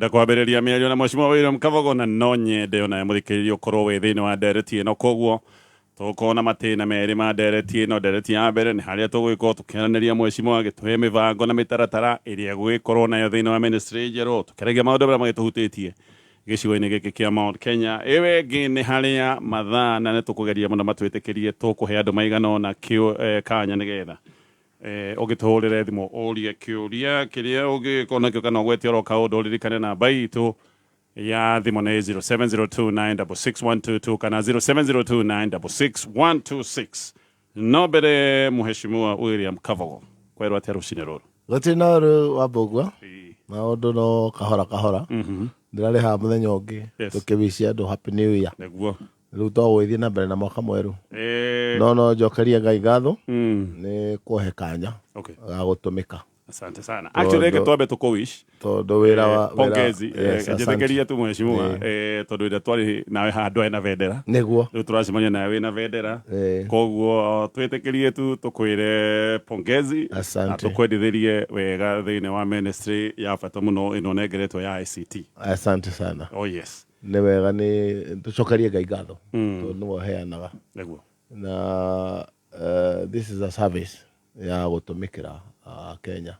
Enda kwambĩrĩria mĩario na Mheshimiwa William Kabogo na no nyende ona mũthikĩrĩria ũkorwo wĩ thĩinĩ wa ndereti ĩno. Koguo tũgũkorwo na matĩna merĩ ma ndereti ĩno. Ndereti ya mbere nĩ harĩa tũgũgĩkorwo tũkĩaranĩria Mheshimiwa agĩtũhe mĩbango na mĩtaratara ĩrĩa egũgĩkorwo nayo thĩinĩ wa ministry njerũ, tũkĩaragia maũndũ marĩa magĩtũhutĩtie gĩcigo-inĩ gĩkĩ kĩa Mount Kenya. Ĩyo ĩngĩ nĩ harĩa mathaa na nĩ tũkũgeria mũno matwĩtĩkĩrie tũkũhe andũ maigana ũna kanya nĩgetha ũgĩtũhũrĩre thimũ ũrie kĩũria kĩrĩa ũngĩgĩkorwo nakĩo kana ũgwetie oro kaũndũ. Ũririkane namba itũ ya thimũ nĩ 0702966122 kana 0702966126. No mbere, Mheshimiwa William Kabogo, kwerwo atĩa rũcinĩ rũrũ? Gũtirĩ na ũru wa mbũgua, maũndũ no kahora kahora. Ndĩrarĩ haha mũthenya ũngĩ tũkĩwicia andũ happy new year. Rĩu to gũgĩthiĩ na mbere na mwaka mwerũ. No njokerie Ngai ngatho nĩ kũhe kanya ga gũtũmĩka. Asante sana. Actually, reke twambe tũkũwish tondũ wĩra wa pongezi. Yes, asante. Njĩtĩkĩrie tu, mheshimiwa, tondũ ĩrĩa twarĩ nawe haha ndwarĩ na bendera. Rĩu tũracemania nawe wĩna bendera. Koguo twĩtĩkĩrie tu tũkwĩre pongezi na Asante. tũkwendithĩrie wega thĩinĩ wa ministry ya bata mũno ĩno nengeretwo ya ICT. Asante sana. Oh yes. Nĩ wega nĩ tũcokerie Ngai ngatho tondũ nĩwe ũheanaga. Na this is a service ya gũtũmĩkĩra Kenya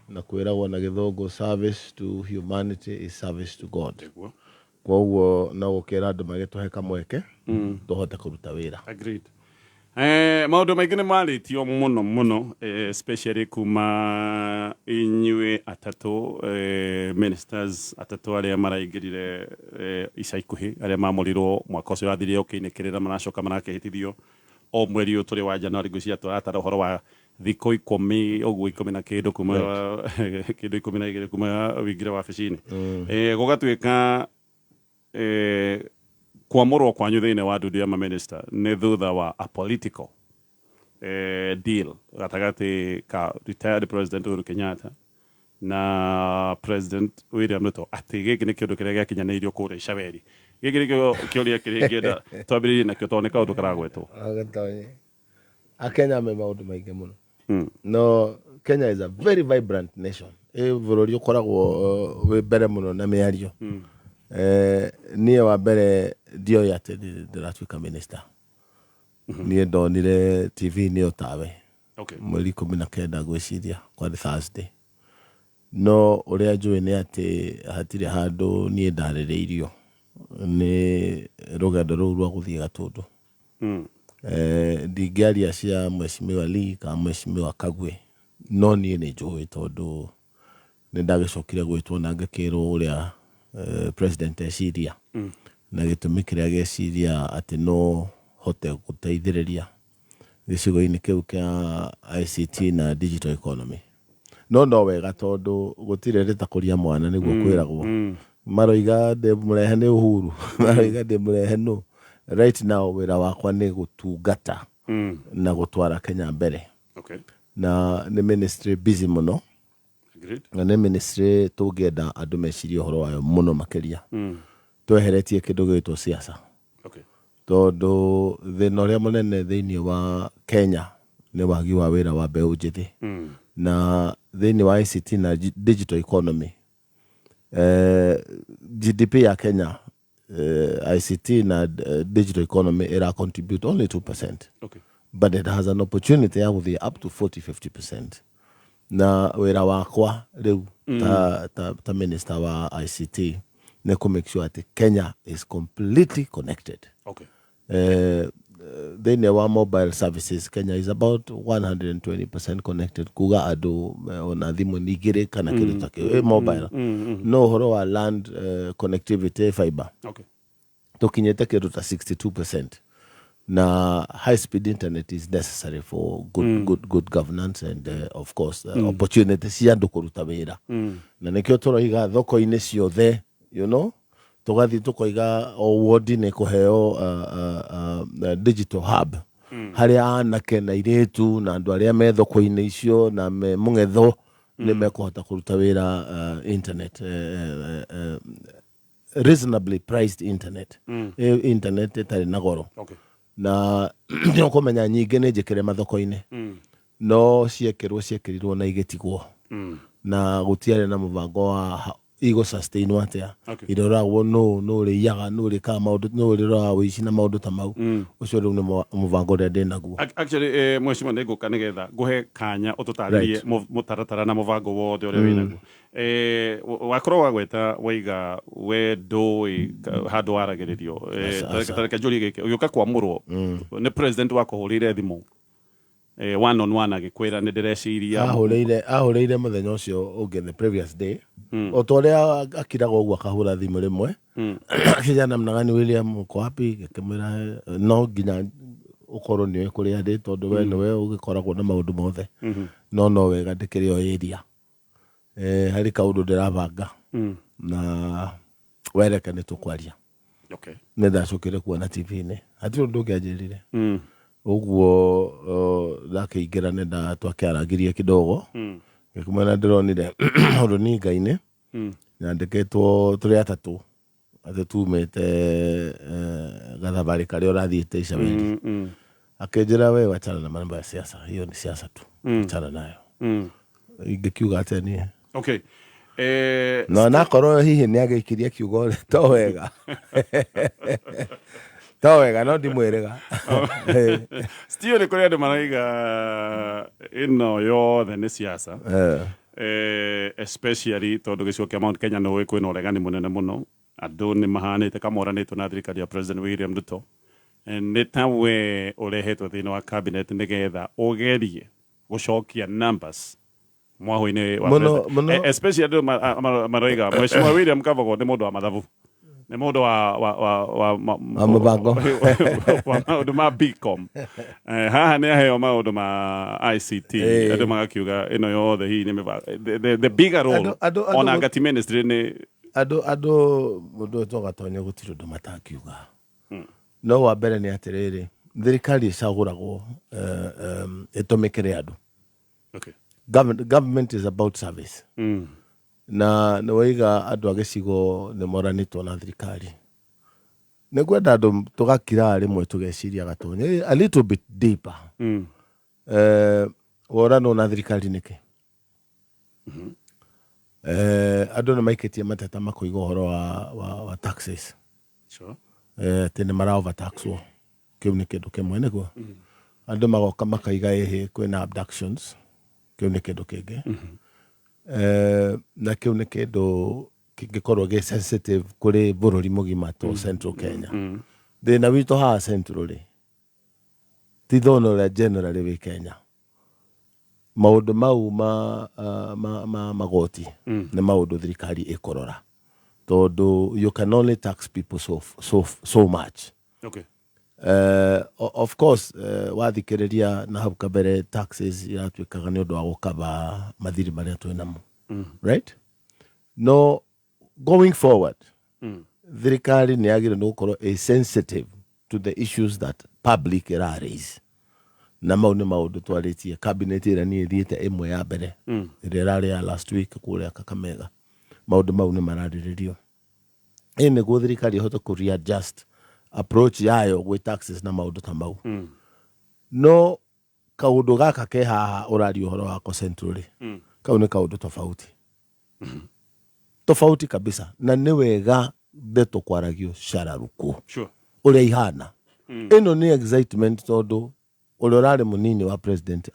na kwĩragwo na Gĩthũngũ, "Service to humanity is service to God." Koguo no gũkĩra andũ magĩtũhe kamweke tũhote kũruta wĩra. Agreed. Maũndũ maingĩ nĩ marĩtio mũno mũno, especially kuma inyuĩ atatũ, ministers atatũ arĩa maraingĩrire ica ikuhĩ, arĩa mamũrirwo mwaka ũcio wathirire ũkĩinĩkĩrĩra, maracoka marakĩhĩtithio o mweri ũyũ tũrĩ wa Januari. Ngwĩciria tũratara ũhoro wa thikũ 10 ũguo, 10 na kĩndũ kuma kĩndũ 12 kuma wĩingĩre wabici-inĩ. Gũgatuĩka kwamũrwo kwanyu thĩinĩ wa ndundu ya maminista nĩ thutha wa a political deal gatagatĩ ka retired President Uhuru Kenyatta na President William Ruto, atĩ gĩkĩ nĩ kĩũndũ kĩrĩa gĩakinyanĩirio kũrĩa Icaweri. Gĩkĩ nĩkĩo kĩũria kĩrĩa ingĩenda twambĩrĩrie nakĩo tondũ nĩ kaũndũ karagwetwo. Agĩtonye. Akenya me maũndũ maingĩ mũno. No Kenya is a very vibrant nation, ĩ bũrũri ũkoragwo wĩ mbere mũno na mĩario. Niĩ wa mbere ndioĩ atĩ ndĩratuĩka minister. Niĩ ndonire TV-inĩ o tawe mweri 19, ngwĩciria kwarĩ Thursday. No ũrĩa njũĩ nĩ atĩ hatirĩ handũ niĩ ndarĩrĩirio nĩ rũgendo rũu rwa gũthiĩ Gatũndũ. Ndingĩaria cia Mheshimiwa Lee kana Mheshimiwa Kagwe, no niĩ nĩ njũĩ tondũ nĩ ndagĩcokire gwĩtwo na ngĩkĩrwo ũrĩa president eciria na gĩtũmi kĩrĩa gĩciria atĩ no hote gũteithĩrĩria gĩcigo-inĩ kĩu kĩa ICT na digital economy. No wega tondũ gũtirĩ rĩtakũria mwana nĩguo kwĩragwo. Maroiga ndĩ mũrehe nĩ Uhuru, maroiga ndĩ mũrehe nũ. Right now wĩra wakwa nĩ gũtungata na gũtwara Kenya mbere. Na nĩ ministry busy mũno. Na nĩ ministry tũngĩenda andũ mecirie ũhoro wayo mũno makĩria tweheretie kĩndũ gĩgwĩtwo siasa, tondũ thĩna ũrĩa mũnene thĩinĩ wa Kenya nĩ wagi wa wĩra wa mbeũ njĩthĩ. Na thĩinĩ wa ICT na digital economy, GDP ya Kenya, ICT na digital economy ĩra contribute only 2%, but it has an opportunity ya gũthiĩ up to 40 50%. Na wĩra wakwa rĩu ta minister wa ICT nĩ kũ make sure atĩ Kenya is completely connected. Thĩinĩ wa mobile services, Kenya is about 120% connected, kuga andũ ona thimũ nĩ igĩrĩ kana kĩndũ ta kĩu mobile. No ũhoro wa land connectivity, fiber, tũkinyĩte kĩndũ ta 62%. Na high speed internet is necessary for good governance and of course opportunity cia andũ kũruta wĩra. Na nĩkĩo tũroiga thoko-inĩ ciothe, tũgathiĩ tũkoiga o ward nĩ kũheo digital hub harĩa anake na airĩtu na andũ arĩa me thoko-inĩ icio na me mũng'etho nĩ mekũhota kũruta wĩra, internet, reasonably priced internet, internet ĩtarĩ na goro. Na nĩ ũkũmenya nyingĩ nĩ njĩkĩre mathoko-inĩ, no ciekĩrwo ciekĩrirwo na igĩtigwo na gũtiarĩ na mũbango wa Igũ sustain atĩa? Okay. Iroragwo nũ nũ ũrĩiyaga, nũ ũrĩkaga maũndũ, nũ ũrĩroraga ũici na maũndũ ta mau. Ũcio rĩu nĩ mũbango ũrĩa ndĩ naguo. Actually, mheshimiwa, nĩ ngũka nĩgetha ngũhe kanya ũtũtarĩrie mũtaratara na mũbango wothe ũrĩa wĩnaguo. Wakorwo wagweta waiga we ndũĩ handũ waragĩrĩrio. Aca, aca. Tareke njũrie gĩkĩ, ũgĩũka kwamũrwo nĩ president wakũhũrĩire thimũ one on one agĩkwĩra nĩ ndĩreciria? Ahũrĩire mũthenya ũcio ũngĩ, the previous day, o ta ũrĩa akiraga ũguo, akahũra thimũ rĩmwe, akĩnjĩra, "Namna gani William, uko wapi?" Ngĩkĩmwĩra no nginya ũkorwo nĩũĩ kũrĩa ndĩ tondũ we nĩwe ũgĩkoragwo na maũndũ mothe, no wega ndĩkĩrĩ o area, harĩ kaũndũ ndĩrabanga na wereke nĩ tũkwaria. Nĩ ndacokire kuona TV-inĩ, hatirĩ ũndũ ũngĩ anjĩrire. Ũguo ndakĩingĩra nĩ twakĩarangirie kidogo, ngĩkĩmwĩra ndĩronire rũninga-inĩ nyandĩkĩtwo tũrĩ atatũ atĩ tumĩte gathabarĩ karĩa ũrathiĩte Icaweri. Akĩnjĩra, "We wachana na mambo ya siasa, hiyo ni siasa tu, achana nayo." Ingĩkiuga atĩa niĩ? Okay. No nakorwo hihi nĩ agĩikirie kiugo rĩ, to wega, to wega, no ndimwĩrĩga. Still nĩ kũrĩ andũ maraiga ĩno yothe nĩ siasa, especially tondũ gĩcigo kĩa Mount Kenya nĩ ũĩ kwĩna ũregani mũnene mũno, andũ nĩ mahanĩte kamoranĩtwo na thirikari ya President William Ruto. Nĩ ta we ũrehetwo thĩinĩ wa cabinet nĩgetha ũgerie gũcokia numbers mwahũ-inĩ wa Mũno, president. mũno. Especially andũ maroiga Mheshimiwa William Kabogo nĩ mũndũ wa mathabu, nĩ mũndũ wa Wa mũbango. Wa maũndũ ma BCom. Haha nĩ aheo maũndũ ma ICT. Andũ magakiuga ĩno yothe hihi nĩ mĩbango, the bigger role ona anga ti ministry nĩ Andũ mũndũ wetwo Gatonya, gũtirĩ ũndũ matangiuga, no wa mbere nĩ atĩrĩrĩ, thirikari ĩcagũragwo ĩtũmĩkĩre andũ. Government is about service. Na nĩ waiga andũ a gĩcigo nĩ moranĩtwo na thirikari. Nĩ ngwenda andũ tũgakira rĩmwe tũgeciria, Gatonya, a little bit deeper. Woranwo na thirikari nĩkĩ? Andũ nĩ maikĩtie mateta makoiga ũhoro wa taxes, atĩ nĩ mara overtaxwo. Kĩu nĩ kĩndũ kĩmwe. Nĩguo andũ magoka makaiga ĩhĩ kwĩna abductions. Kĩu nĩ kĩndũ kĩngĩ. Na kĩu nĩ kĩndũ kĩngĩkorwo gĩ sensitive kũrĩ bũrũri mũgima to Central Kenya. Thĩna witũ haha Central rĩ, ti thona ũrĩa generally wĩ Kenya. Maũndũ mau ma magoti nĩ maũndũ thirikari ĩkũrora tondũ you can only tax people so much. Of course, wathikĩrĩria na hau kabere, taxes iratuĩkaga nĩ ũndũ wa gũkaba mathirĩ marĩa twĩ namo, right? No going forward, thirikari nĩ yagĩrĩirwo nĩ gũkorwo ĩ sensitive to the issues that public ĩra raise, na mau nĩ maũndũ twarĩtie cabinet ĩrĩa niĩ thiĩte ĩmwe ya mbere, ĩrĩa ĩrarĩ ya last week kũrĩa Kakamega. Maũndũ mau nĩ mararĩrĩrio ĩ nĩguo thirikari ĩhote kũ readjust approach yayo gwĩ taxes na maũndũ ta mau. No kaũndũ gaka ke haha ũraria ũhoro wako Central rĩ, kau nĩ kaũndũ tofauti, tofauti kabisa, na nĩ wega ndeto kwaragio cararuku ũrĩa ihana. Ĩno nĩ excitement tondũ ũrĩa ũrarĩ mũnini wa president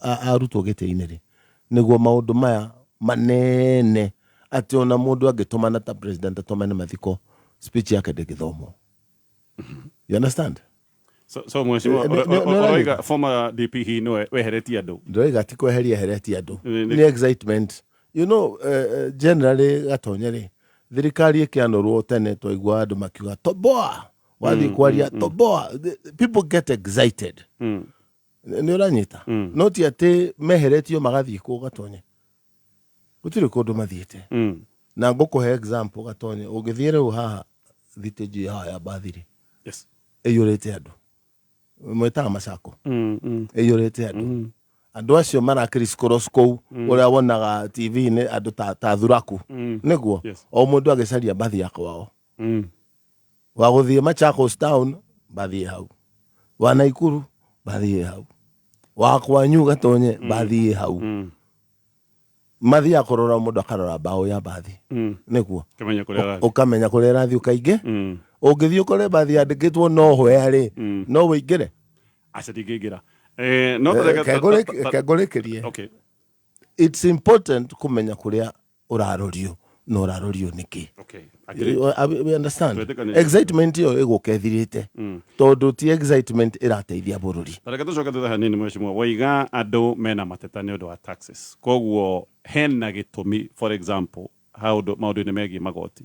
arutwo gĩtĩ-inĩ rĩ, nĩguo maũndũ maya manene atĩ ona mũndũ angĩtũmana ta president atũmane mathiko, speech yake ndĩngĩthomwo. You understand? So mheshimiwa, Nĩ ũroiga former DP hihi nĩwe weheretie andũ? Ndĩroiga ti kweheria eheretie andũ. Nĩ excitement, generally, Gatonye rĩ, thirikari ĩkĩanũrwo tene twaigua andũ makiuga toboa, wathiĩ kwaria toboa. People get excited. Nĩ ũranyita? No ti atĩ meheretio magathiĩ kũ, Gatonye, gũtirĩ kũndũ mathiĩte. Na ngũkũhe example, Gatonye, ũngĩthiĩ rĩu haha thitĩnji haha ya mbathi rĩ, ĩiyũrĩte andũ, mwĩtaga macako, ĩiyũrĩte andũ. Andũ acio marakĩri cross kũu ũrĩa wonaga TV-inĩ, andũ ta thuraku, nĩguo o mũndũ agĩcaria mbathi ya kwao. Wa gũthiĩ Machakos town, mbathi ĩ hau; wa Naikuru, mbathi ĩ hau; wa kwanyu, Gatonye, mbathi ĩ hau. Mathiaga kũrora mũndũ akarora mbaũ ya mbathi nĩguo Kĩmenya kũrĩa arathiĩ. Ũkamenya kũrĩa ĩrathiĩ ũkaingĩ. Ũngĩthiĩ ũkore mbathi yandĩkĩtwo no hwea rĩ, no wĩingĩre? Aca, ndingĩingĩra. No tareke- Reke ngũrĩkĩrie. Okay. It's important kũmenya kũrĩa ũrarorio na ũrarorio nĩkĩ. Okay. Agree. We understand? Twĩtĩkanĩrie. Excitement ĩyo ĩgũka ĩthirĩte tondũ ti excitement ĩrateithia bũrũri. Tareke tũcoke thutha hanini, mheshimiwa. Waiga andũ mena mateta nĩ ũndũ wa taxes, koguo hena gĩtũmi, for example maũndũ-inĩ megiĩ magoti.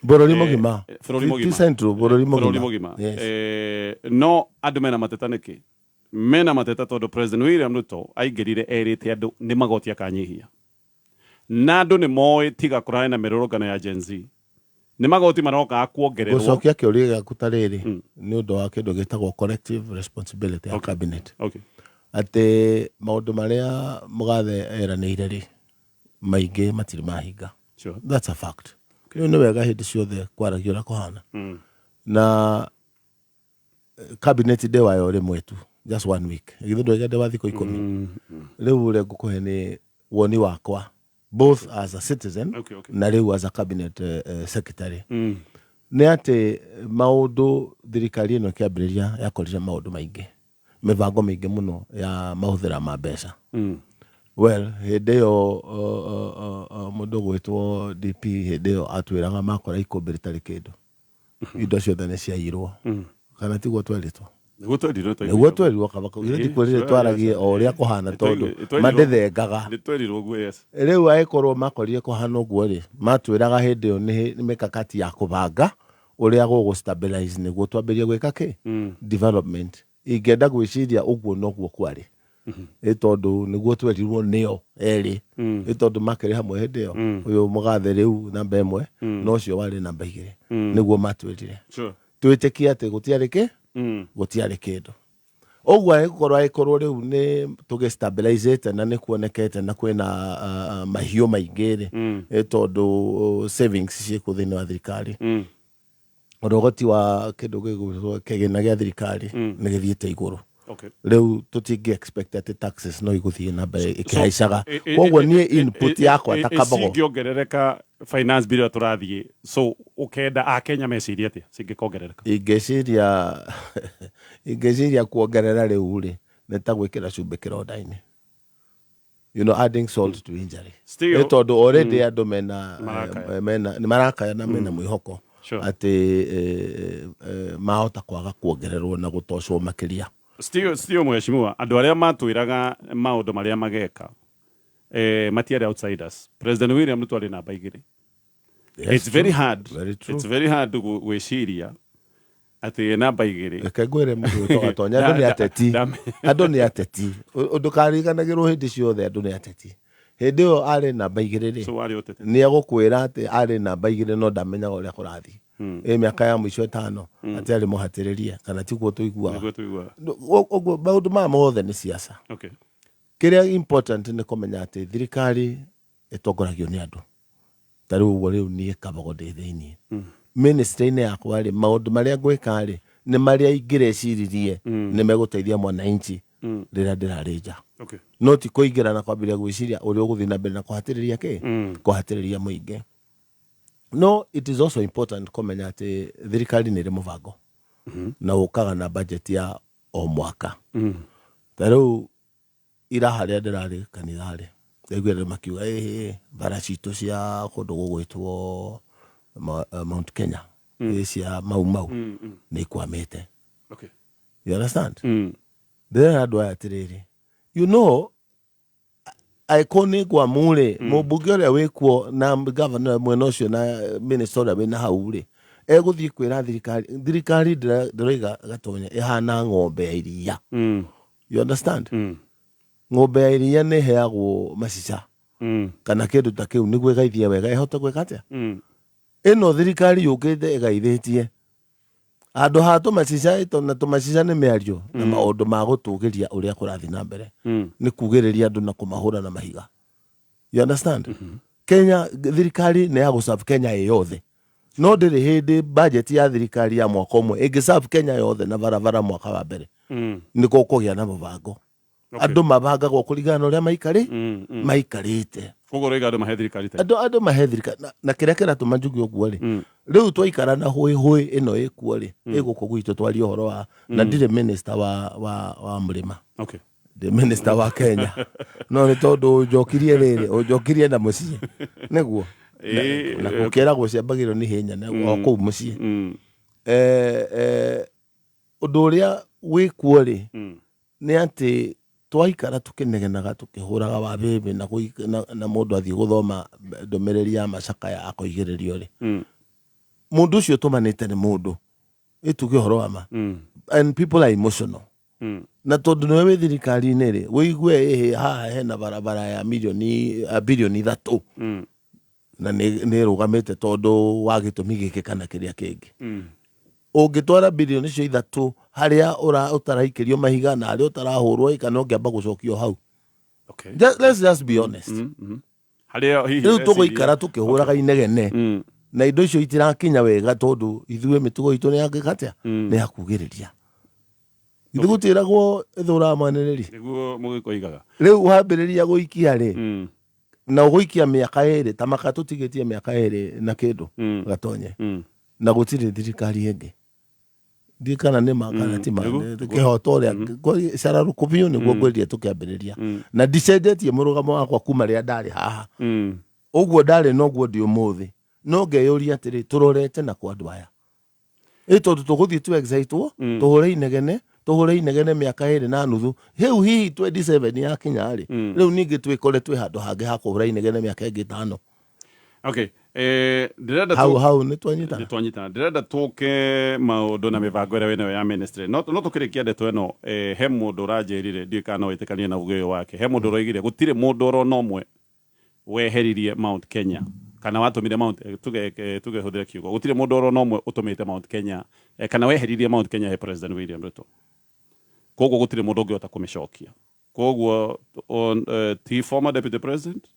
Bũrũri mũgima. Bũrũri Ti mũgima. Central, bũrũri bũrũri mũgima. Mũgima. Yes. No andũ mena mateta nĩkĩ? Mena mateta tondũ President William Ruto aingĩrire erĩte andũ nĩ magoti akanyihia, na andũ nĩ moĩ tiga kũrarĩ na mĩrũrũngano ya Gen Z, nĩ magoti marokaga kuongererwo. Gũcokia kĩũria gĩaku ta rĩrĩ, nĩ ũndũ wa kĩndũ gĩtagwo collective responsibility ya cabinet, atĩ maũndũ marĩa mũgathe eranĩire rĩ, maingĩ matirĩ mahinga. That's a fact. Rĩu nĩ wega hĩndĩ ciothe kwaragia ũrĩa kũhana na cabinet ndĩ wayo rĩmwe tu, just one week, githĩ ndwaiga ndĩ wa thikũ 10. Rĩu ũrĩa ngũkũhe nĩ woni wakwa both as a citizen na rĩu as a cabinet secretary, nĩ atĩ maũndũ thirikari ĩno ĩkĩambĩrĩria yakorire maũndũ maingĩ, mĩbango mĩingĩ mũno ya mahũthĩra ma mbeca. Well, hĩndĩ ĩyo mũndũ ũgwĩtwo DP hĩndĩ ĩyo atwĩraga makora ikũmbĩ rĩtarĩ kĩndũ, indo ciothe nĩ ciaiyirwo, kana tiguo tweritwo? Nĩguo twerirwo. Nĩguo twerirwo, kaba githĩ tikwĩrire twaragie o ũrĩa kũhana, tondũ mandĩthengaga. Nĩ twerirwo ũguo, yes. Rĩu angĩkorwo makorire kũhana ũguo rĩ, matwĩraga hĩndĩ ĩyo nĩ mĩkakati ya kũbanga ũrĩa gũgũ stabilize nĩguo twambĩrĩrie gwĩka kĩ development. Ingĩenda gwĩciria ũguo noguo kwarĩ, ĩ tondũ nĩguo twerirwo nĩo erĩ, ĩ tondũ makĩrĩ hamwe hĩndĩ ĩyo, ũyũ mũgathe rĩu namba 1 na ũcio warĩ namba 2, nĩguo matwĩrire. Twĩtĩkie atĩ gũtiarĩ kĩ gũtiarĩ kĩndũ ũguo. Angĩkorwo rĩu nĩ tũgĩ stabilizĩte na nĩ kuonekete na kwĩna mahiũ maingĩ rĩ, ĩ tondũ savings ciĩkuo thĩinĩ wa thirikari, ũrogoti wa kĩndũ gĩgwĩtwo kĩgĩna gĩa thirikari nĩ gĩthiĩte igũrũ. Rĩu tũtingĩ expect atĩ taxes no igũthiĩ na mbere ĩkĩhaicaga. Koguo niĩ input yakwa ta Kabogo Cingĩongerereka, finance bill ĩrĩa tũrathiĩ, so ũkenda akenya mecirie atĩa cingĩkongerereka? Ingĩciria kuongerera rĩu rĩ, nĩ ta gwĩkĩra cumbĩ kĩronda-inĩ, adding salt to injury. Nĩ tondũ already andũ mena Marakaya. Mena nĩ marakaya na mena mwĩhoko atĩ mahota kwaga kuongererwo na gũtocwo makĩria. Still, mheshimiwa, andũ arĩa matwĩraga maũndũ marĩa mageka matiarĩ outsiders. President William Ruto arĩ namba 2. Yes, It's very true. hard. Very true. It's very hard gwĩciria atĩ namba 2. Reke ngwĩre, mũndũ wĩtwo Gatonya, andũ nĩ ateti. Andũ nĩ ateti. Ndũkariganagĩrwo hĩndĩ ciothe andũ nĩ ateti. Hĩndĩ ĩyo arĩ namba 2 rĩ, So warĩ ũteti. Nĩ egũkwĩra atĩ arĩ namba 2 no ndamenyaga ũrĩa kũrathiĩ. Ĩ mĩaka ya mũico 5 atĩ arĩ mũhatĩrĩrie, kana tiguo tũiguaga? Nĩguo tũiguaga. Ũguo maũndũ maya mothe nĩ siasa. Kĩrĩa important nĩ kũmenya atĩ thirikari ĩtongoragio nĩ andũ. Ta rĩu ũguo, rĩu niĩ Kabogo ndĩ thĩiniĩ ministry-inĩ yakwa rĩ, maũndũ marĩa ngwĩka rĩ, nĩ marĩa ingĩreciririe nĩ megũteithia mwananchi rĩrĩa ndĩrarĩ nja, no ti kũingĩra na kwambĩrĩria gwĩciria ũrĩa ũgũthiĩ na mbere na kũhatĩrĩria kĩ kũhatĩrĩria mũingĩ. No it is also important kũmenya atĩ thirikari nĩ ĩrĩ mũbango na ũkaga na budget ya o mwaka. Ta rĩu ira harĩa ndĩrarĩ kanitha-rĩ, ndaiguire andũ makiuga ĩhĩ bara citũ cia kũndũ gũgwĩtwo Mount Kenya, ĩ cia Mau Mau nĩ ikwamĩte. You understand? Ndĩrera andũ aya atĩrĩrĩ, angĩkorwo nĩ ngwamu rĩ, mũmbunge ũrĩa wĩkuo na gavana mwena ũcio na minister ũrĩa wĩna hau rĩ, egũthiĩ kwĩra thirikari. Thirikari ndĩroiga, Gatonya, ĩhana ng'ombe ya iria. You understand? Ng'ombe ya iria nĩ ĩheagwo macica kana kĩndũ ta kĩu nĩguo ĩgaithie wega, ĩhote gwĩka atĩa. Ĩno thirikari yũkĩte ĩgaithĩtie handũ ha tũmacica na tũmacica nĩ mĩario na maũndũ ma gũtũgĩria ũrĩa kũrathiĩ na mbere, nĩ kugĩrĩria andũ na kũmahũra na mahiga. You understand? Kenya, thirikari nĩ ya gũserve Kenya ĩ yothe, no ndĩrĩ hĩndĩ budget ya thirikari ya mwaka ũmwe ĩngĩ serve Kenya yothe na barabara mwaka wa mbere. Nĩ gũkũgĩa na mũbango. Andũ mabangagwo kũringana na ũrĩa maikarĩ maikarĩte. Koguo rĩga andũ mahe thirikari time. Andũ mahe thirikari na kĩrĩa kĩratũma njuge ũguo rĩ, rĩu twaikara na hũĩ hũĩ ĩno ĩkuo rĩ, ĩgũkũ gwitũ twarie ũhoro wa na ndirĩ minister wa mũrĩma. Ndĩ minister wa Kenya, no nĩ tondũ ũnjokirie rĩrĩ, ũnjokirie na mũciĩ nĩguo na gũkĩragwo ciambagĩrwo nĩ hinya o kũu mũciĩ. Ũndũ ũrĩa wĩkuo rĩ, nĩ atĩ twaikara tũkĩnegenaga tũkĩhũraga wa bĩbĩ na mũndũ athiĩ gũthoma ndũmĩrĩri ya macakaya akoigĩrĩrio rĩ, mũndũ ũcio ũtũmanĩte nĩ mũndũ ĩtuge ũhoro wa ma, and people are emotional. Na tondũ nĩwe wĩ thirikari-inĩ rĩ, wĩigue ĩhĩ haha hena barabara ya milioni bilioni 3 na nĩ ĩrũgamĩte tondũ wa gĩtũmi gĩkĩ kana kĩrĩa kĩngĩ. Ũngĩtwara bilioni icio 3 harĩa ũtaraikĩrio mahiga na harĩa ũtarahũrwo kana ũngĩamba gũcokio hau. Let's just be honest. Harĩa hihi Rĩu tũgũikara tũkĩhũraga inegene na indo icio itirakinya wega tondũ ithuĩ mĩtugo itũ nĩ ya atĩa, nĩ ya kugĩrĩria. Ithuĩ gũtiĩragwo ĩthũraga mwanĩrĩri. Nĩguo mũgĩkoigaga. Rĩu wambĩrĩria gũikia rĩ, na ũgũikia mĩaka 2 ta maka tũtigĩtie mĩaka 2 na kĩndũ gatonye, na gũtirĩ thirikari ĩngĩ. Ndiũĩ kana nĩ ma kana ti ma. Kĩhoto ũrĩa cararũkũ biũ nĩguo ngwĩrire tũkĩambĩrĩria, na ndicenjetie mũrũgamo wakwa kuma rĩrĩa ndarĩ haha. Ũguo ndarĩ noguo ndĩ ũmũthĩ. No ngeyũria atĩrĩ, tũrorete na kwa andũ aya ĩ tondũ tũgũthiĩ tu excitwo, tũhũre inegene mĩaka 2.5, rĩu hihi 27 yakinya rĩ, rĩu ningĩ twĩkore twĩ handũ hangĩ ha kũhũra inegene mĩaka ĩngĩ 5. Okay. Ndĩrenda hau hau nĩ twanyitana. Nĩ twanyitana. Ndĩrenda tũke maũndũ na mĩbango ĩrĩa wĩnayo ya ministry. No tũkĩrĩkia ndeto ĩno, he mũndũ ũranjĩrire, ndiũĩ kana no wĩtĩkanie na uge ũyũ wake. He mũndũ ũroigire gũtirĩ mũndũ oro na ũmwe weheririe Mount Kenya kana watũmire Mount, tuge hũthĩre kiugo, gũtirĩ mũndũ oro na ũmwe ũtũmĩte Mount Kenya, kana weheririe Mount Kenya he President William Ruto. Koguo gũtirĩ mũndũ ũngĩhota kũmĩcokia. Koguo ti former deputy president,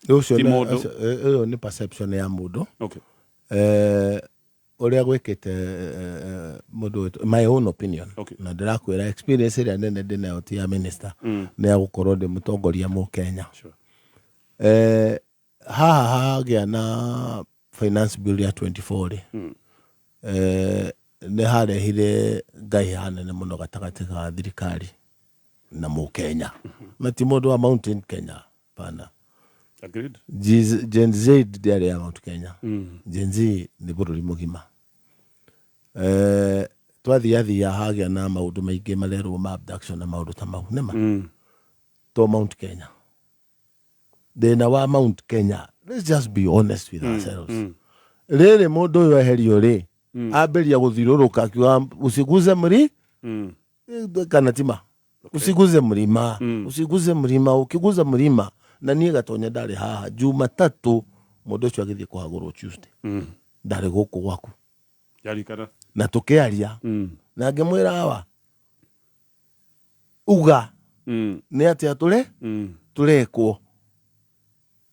Ũcio ti mũndũ. Ũyũ nĩ perception ya mũndũ. Ũrĩa gwĩkĩte, mũndũ wĩtwo, my own opinion, na ndĩrakwĩra experience ĩrĩa nene ndĩnayo ti ya minister, nĩ ya gũkorwo ndĩ mũtongoria mũkenya. Haha hagĩa na finance bill ya 24 rĩ, nĩ harehire ngahĩha nene mũno gatagatĩ ga thirikari na mũkenya, na ti mũndũ wa Mountain Kenya pana. Agreed. Gen Z ndĩarĩ ya Mount Kenya. Gen Z nĩ bũrũri mũgima. Twathiathia hagĩa na maũndũ maingĩ marerwo ma abduction na maũndũ ta mau nĩma to Mount Kenya. Thĩna wa Mount Kenya, let's just be honest with ourselves, rĩrĩ mũndũ ũyũ eherio rĩ, ambĩrĩria gũthiũrũrũka akiuga usiguze mri kana tima, usiguze mlima, usiguze mlima, ukiguza mlima. Na niĩ Gatonya ndarĩ haha Jumatatũ mũndũ ũcio agĩthiĩ kũhagũrwo Tuesday, ndarĩ gũkũ gwaku. Yarikana. Na tũkĩaria na ngĩmwĩra awa uga nĩ atĩa tũre tũrekwo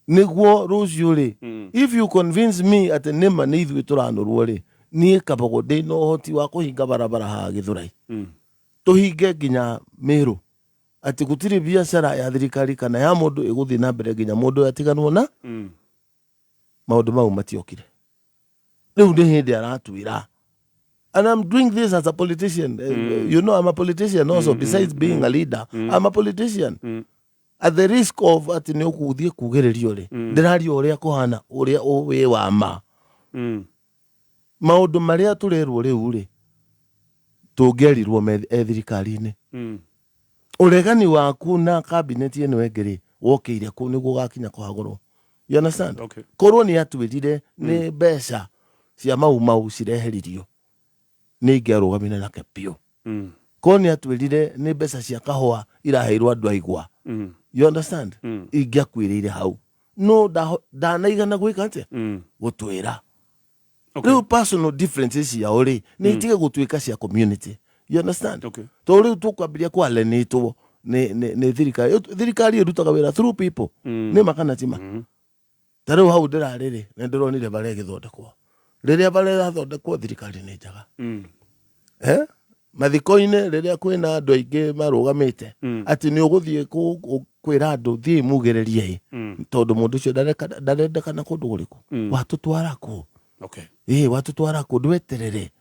nĩguo rũciũ rĩ, if you convince me atĩ nĩma nĩ ithuĩ tũranũrwo rĩ, niĩ Kabogo ndĩ na ũhoti wa kũhinga barabara haha Gĩthũrai, tũhinge nginya Mĩrũ, atĩ gũtirĩ biacara ya thirikari kana ya mũndũ ĩgũthiĩ na mbere nginya mũndũ ũyũ atiganwo na maũndũ mau matiokire. Rĩu nĩ hĩndĩ aratwĩra, and I'm doing this as a politician. You know I'm a politician also, besides being a leader, I'm a politician. At the risk of atĩ nĩ ũgũthiĩ kugĩrĩrio rĩ, ndĩraria ũrĩa kũhana, ũrĩa wĩ wa ma. Maũndũ marĩa tũrerwo rĩu rĩ, tũngĩerirwo e thirikari-inĩ, ũregani waku na kabineti ĩno ĩngĩ rĩ, wokĩire kũ nĩguo ũgakinya kũhagũrwo? You understand? Okay. Korwo nĩ atwĩrire nĩ mbeca cia mau mau cireheririo, nĩ ingĩarũgamire nake biũ. Korwo nĩ atwĩrire nĩ mbeca cia kahũa iraheirwo andũ aigua, you understand, ingĩakuĩrĩire hau. No ndanaigana gwĩka atĩa, gũtwĩra. Rĩu personal differences ciao rĩ, nĩ itige gũtuĩka cia community, you understand? Okay. Tondũ rĩu tũkwambĩrĩria kwalenĩtwo nĩ thirikari. Thirikari ĩrutaga wĩra through people, nĩ ma kana ti ma? Ta rĩu hau ndĩrarĩ rĩ, nĩ ndĩronire bara ĩgĩthondekwo. Rĩrĩa bara ĩrathondekwo, thirikari nĩ njega. Eh? Mathiko-inĩ rĩrĩa kwĩna andũ aingĩ marũgamĩte, atĩ nĩ ũgũthiĩ kwĩra andũ thiĩ mugĩrĩrie, tondũ mũndũ ũcio ndarendekana kũndũ kũrĩkũ, watũtwara kũ? Ĩĩ, watũtwara kũ? Ndweterere.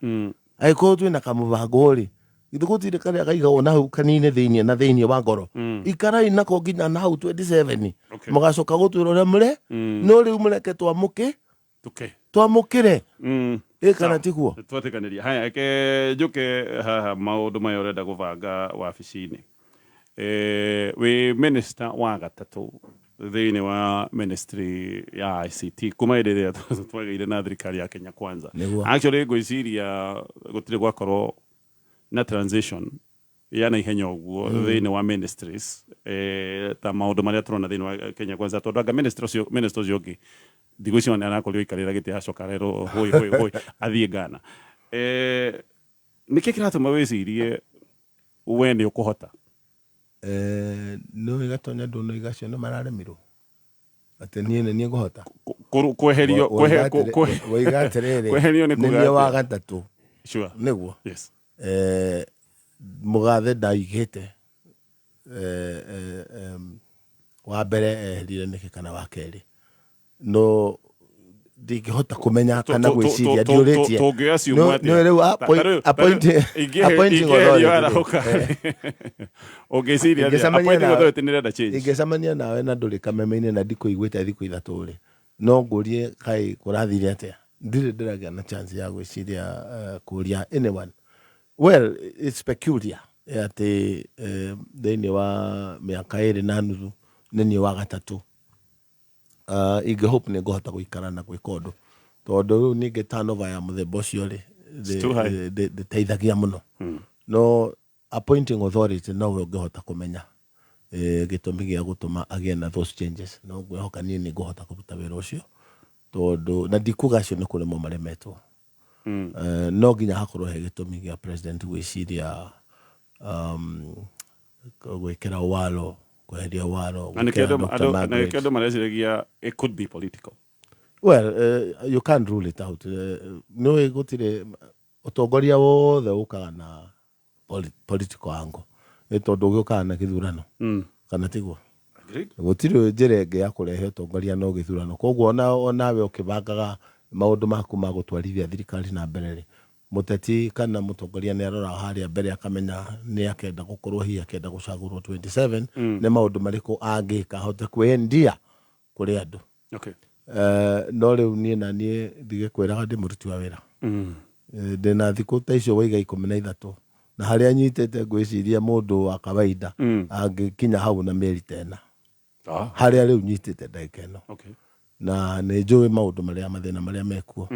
Angĩkorwo twĩna kamũbango rĩ, githĩ gũtirĩ karĩa kaigagwo na hau kanini thĩiniĩ na thĩiniĩ wa ngoro? Ikarai nako nginya na hau 27. Mũgacoka gũtwĩra ũrĩa mũre. No rĩu mũreke twamũke. Twamũkĩre. Ĩ, kana tiguo? Twetĩkanĩria. Haya, reke njũke haha maũndũ maya ũrenda gũbanga wabici-inĩ. Wĩ minister wa gatatũ thĩinĩ wa ministry ya ICT kuma hĩndĩ ĩrĩa twagĩire na thirikari ya Kenya Kwanza. Nĩguo. Actually ngwĩciria gũtirĩ gwakorwo na transition ya na ihenya ũguo thĩinĩ wa ministries ta maũndũ marĩa tũrona thĩinĩ wa Kenya Kwanza, tondũ anga minister ũcio ũngĩ thikũ icio nĩ arakorirwo aikarĩra gĩtĩ, acoka arerwo hũi hũi hũi athiĩ Ghana. Nĩkĩ kĩratũma wĩcirie we nĩ ũkũhota? Nĩ ũĩ, Gatonya, ndũnoiga acio nĩ mararemirwo atĩ niĩ nĩ niĩ ngũhota. Kweherio. Woiga atĩrĩrĩ, Kweherio nĩ nĩ kuga niĩ wa atĩa? gatatũ. Nĩguo. Mũgathe ndaigĩte wa mbere eherire nĩkĩ kana wa kerĩ, no ndingĩhota kũmenya kana gwĩciria ndiũrĩtie. Tũngĩ assume atĩa? Nĩ rĩu appointing Ingĩeherio authority. Arahũka, ũngĩciria atĩa? Ingĩcemania Appointing authority nĩ ĩrenda change. Ingĩcemania nawe na ndũrĩ kameme-inĩ na ndikũiguĩte thikũ 3 rĩ, no ngũrie kaĩ kũrathire atĩa. Ndirĩ ndĩragĩa na chance ya gwĩciria kũria anyone. Well, it's peculiar atĩ thĩinĩ wa mĩaka 2.5 nĩ niĩ wa gatatũ. Ingĩ hope nĩ ngũhota gũikara na gwĩka ũndũ, tondũ rĩu ningĩ turnover ya mũthemba ũcio rĩ, It's too high. Ndĩteithagia mũno. No appointing authority nowe ũngĩhota kũmenya gĩtũmi gĩa gũtũma agĩe na those changes. No ngwĩhoka niĩ nĩ ngũhota kũruta wĩra ũcio, tondũ na ndikuga acio nĩ kũremwo maremetwo. No nginya hakorwo he gĩtũmi gĩa president gwĩciria gwĩkĩra walo, kweheria walo, Na nĩkĩo gwĩkĩra andũ Dr. na Margaret. nĩkĩo andũ mareciragia it could be political. Well, you can't rule it out. Nĩũĩ gũtirĩ ũtongoria wothe ũkaga na political angle, nĩ tondũ ũgĩũkaga na gĩthurano, kana tiguo? Agreed. Gũtirĩ njĩra ĩngĩ ya kũrehe ũtongoria no gĩthurano. Koguo onawe ũkĩbangaga maũndũ maku ma gũtwarithia thirikari na mbere rĩ, mũteti kana mũtongoria nĩ aroraga harĩa mbere akamenya nĩ akenda gũkorwo hihi akenda gũcagũrwo 27, nĩ maũndũ marĩkũ angĩka ahote kwĩendia kũrĩ andũ. No rĩu niĩ na niĩ ndigĩkwĩraga ndĩ mũruti wa wĩra. Ndĩna thikũ ta icio waiga 13 na harĩa nyitĩte ngwĩciria mũndũ wa kawaida angĩkinya hau na mĩeri ta 4, harĩa rĩu nyitĩte ndagĩka ĩno. Na nĩ njũĩ maũndũ marĩa, mathĩna marĩa mekuo,